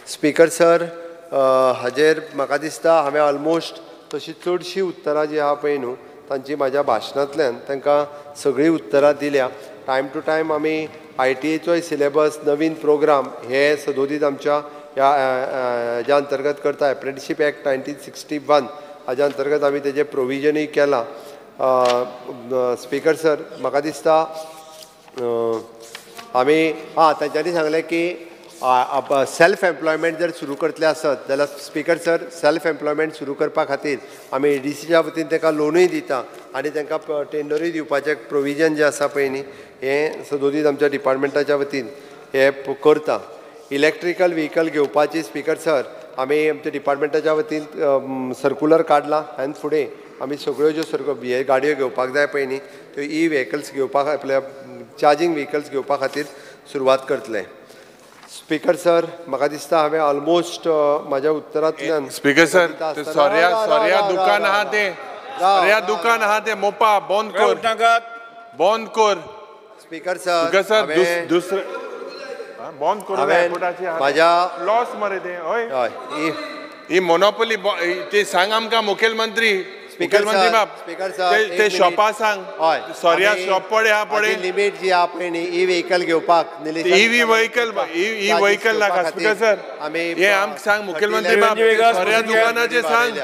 स्पीकर सर हाजेर म्हाका दिसता हांवें ऑलमोस्ट तशी चडशीं उत्तरां जीं आहा पळय न्हू तांची म्हाज्या भाशणांतल्यान तांकां सगळीं उत्तरां दिल्या. टायम टू टायम आमी ITAचोय सिलेबस नवीन प्रोग्राम हे सदोदीत आमच्या ह्या हेज्या अंतर्गत करता. एप्रेंटिशीप एक्ट 1961 हाज्या अंतर्गत आमी तेजें प्रोविजनूय केलां. स्पीकर सर म्हाका दिसता आमी आं तांच्यांनी सांगलें की सेल्फ एम्प्लॉयमेंट जर सुरू करतले आसत जाल्यार स्पीकर सर सेल्फ एम्प्लॉयमेंट सुरू करपा खातीर आमी एडीसीच्या वतीन तांकां लोनूय दिता आनी तांकां टेंडरूय दिवपाचें प्रोविजन जें आसा पळय न्ही हें सदोदीत आमच्या डिपार्टमेंटाच्या वतीन हें करता. इलेक्ट्रिकल व्हिकल घेवपाची स्पीकर सर आमी आमच्या डिपार्टमेंटाच्या वतीन सर्कुलर काडलां आनी फुडें आमी सगळ्यो ज्यो हे गाडयो घेवपाक जाय पळय न्ही त्यो ई व्हेकल्स घेवपाक आपल्या चार्जींग व्हेकल्स घेवपा खातीर सुरवात करतले. स्पीकर सर म्हाका दिसता हांवें ऑलमोस्ट म्हाज्या उत्तरांतल्यान स्पीकर सर सोऱ्या सोऱ्या दुकान आहा तें सोऱ्या दुकान आहा तें मोपा बंद कर बंद कर. स्पीकर सर दुसरें बंद करूं एअरपोर्टाची म्हाज्या लॉस मरे तें. हय हय ही मोनोपोली ते सांग आमकां मुखेलमंत्री. मुखेलमंत्री बाब ते शॉपा सांग सोऱ्या शॉप पडे हा पडे लिमीट जी आहा पळय न्ही ई व्हेकल घेवपाक ईव्ही व्हेकल ई व्हेकल नाका. स्पीकर सर हे आमकां सांग मुखेलमंत्री बाब सोऱ्या दुकानाचें सांग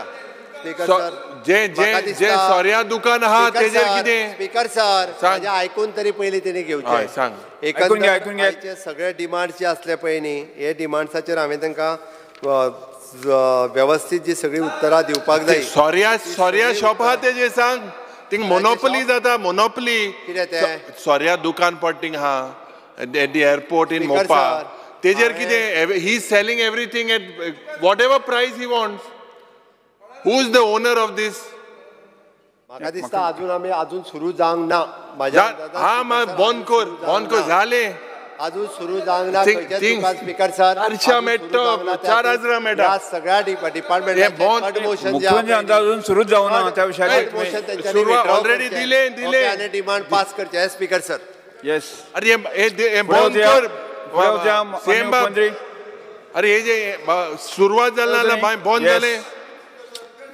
जे जे जे सोऱ्या दुकान आहा तेजेर कितें. स्पीकर सर म्हाजें आयकून तरी पयलीं तेणी घेवचें. सांग एकंदर सगळे डिमांड्स जे आसले पळय न्ही हे डिमांड्साचेर हांवें तांकां वेवस्थीत जी सगळी उत्तरां दिवपाक जाय. सोऱ्या सोऱ्या शॉप आहा तेजेर सांग थिंग मोनोपोली जाता मोनोपोली कितें तें सोऱ्या दुकान पड थिंग आहा at the airport in Mopa तेजेर कितें he is selling everything at whatever price he wants. Who is the owner of this? म्हाका दिसता अजून आमी अजून सुरू जावंक ना. म्हाज्या हा बंद कर बंद कर जालें अजून सुरू जावंक ना. खंयचें स्पीकर सर 400 मेळटा 4000 मेळटा सगळ्या डिपार्टमेंट अजून सुरू जावंक ना त्या विशयाचेर ऑलरेडी दिले दिले आनी डिमांड पास करचें. Speaker sir yes. अरे हे बंद कर सेम बाब. अरे हे जे सुरवात जाली ना बंद जालें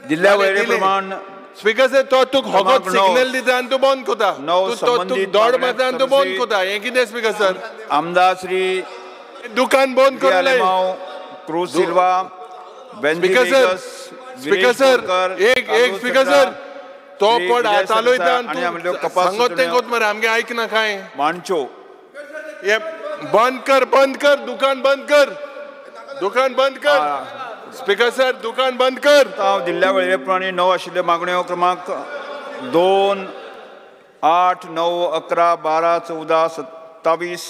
दिल्ल्या वळेरे प्रमाण. स्पीकर सर तो तुका होगोत सिग्नल दिता आनी तूं बंद करता तूं दोड मारता आनी तूं बंद करता हें कितें स्पीकर सर. आमदार श्री दुकान बंद करूं Cruz Silva speaker sir. Speaker sir एक एक स्पीकर सर तो पड चालयता आनी तूं सांगत तें कोत मरे आमगें आयकना कांय माणचो. हे बंद कर बंद कर दुकान बंद कर दुकान बंद कर. स्पीकर सर दुकान बंद कर. हांव दिल्ल्या वळेरे प्रमाणे 9 आशिल्ल्यो मागण्यो क्रमांक 2 8 9 11 12 14 27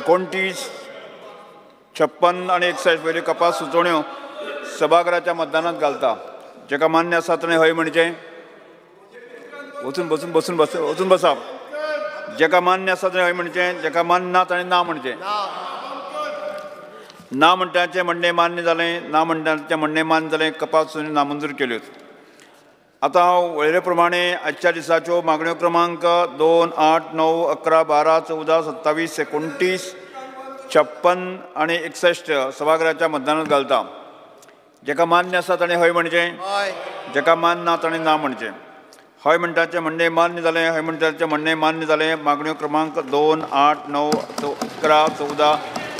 29 56 आनी 61 वयल्यो कपास सुचोवण्यो सभाघराच्या मतदानात घालता. जेका मान्य आसा ताणें हय म्हणचें. वचून बसून बसून बस वचून बसाप. जेका मान्य आसा ताणें हय म्हणचें, जेका मान्य ना ताणें ना म्हणचें. ना म्हणटाचें म्हणणें मान्य जालें, ना म्हणटाचें म्हणणें मान्य जालें. कपास सुचोवण्यो नामंजूर केल्यो. आतां हांव वळेरे प्रमाणे आजच्या दिसाच्यो मागण्यो क्रमांक 2 8 9 11 12 14 27 29 56 आनी 61 सभाघराच्या मतदानात घालता. जेका मान्य आसा ताणें हय म्हणचें, जेका मान्य ना ताणें ना म्हणचें. हय म्हणटाचें म्हणणें मान्य जालें, हय म्हणटाचें म्हणणें मान्य जालें. मागण्यो क्रमांक 2 8 9 11 14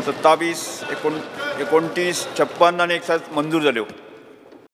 27 29 56 आनी 61 मंजूर जाल्यो.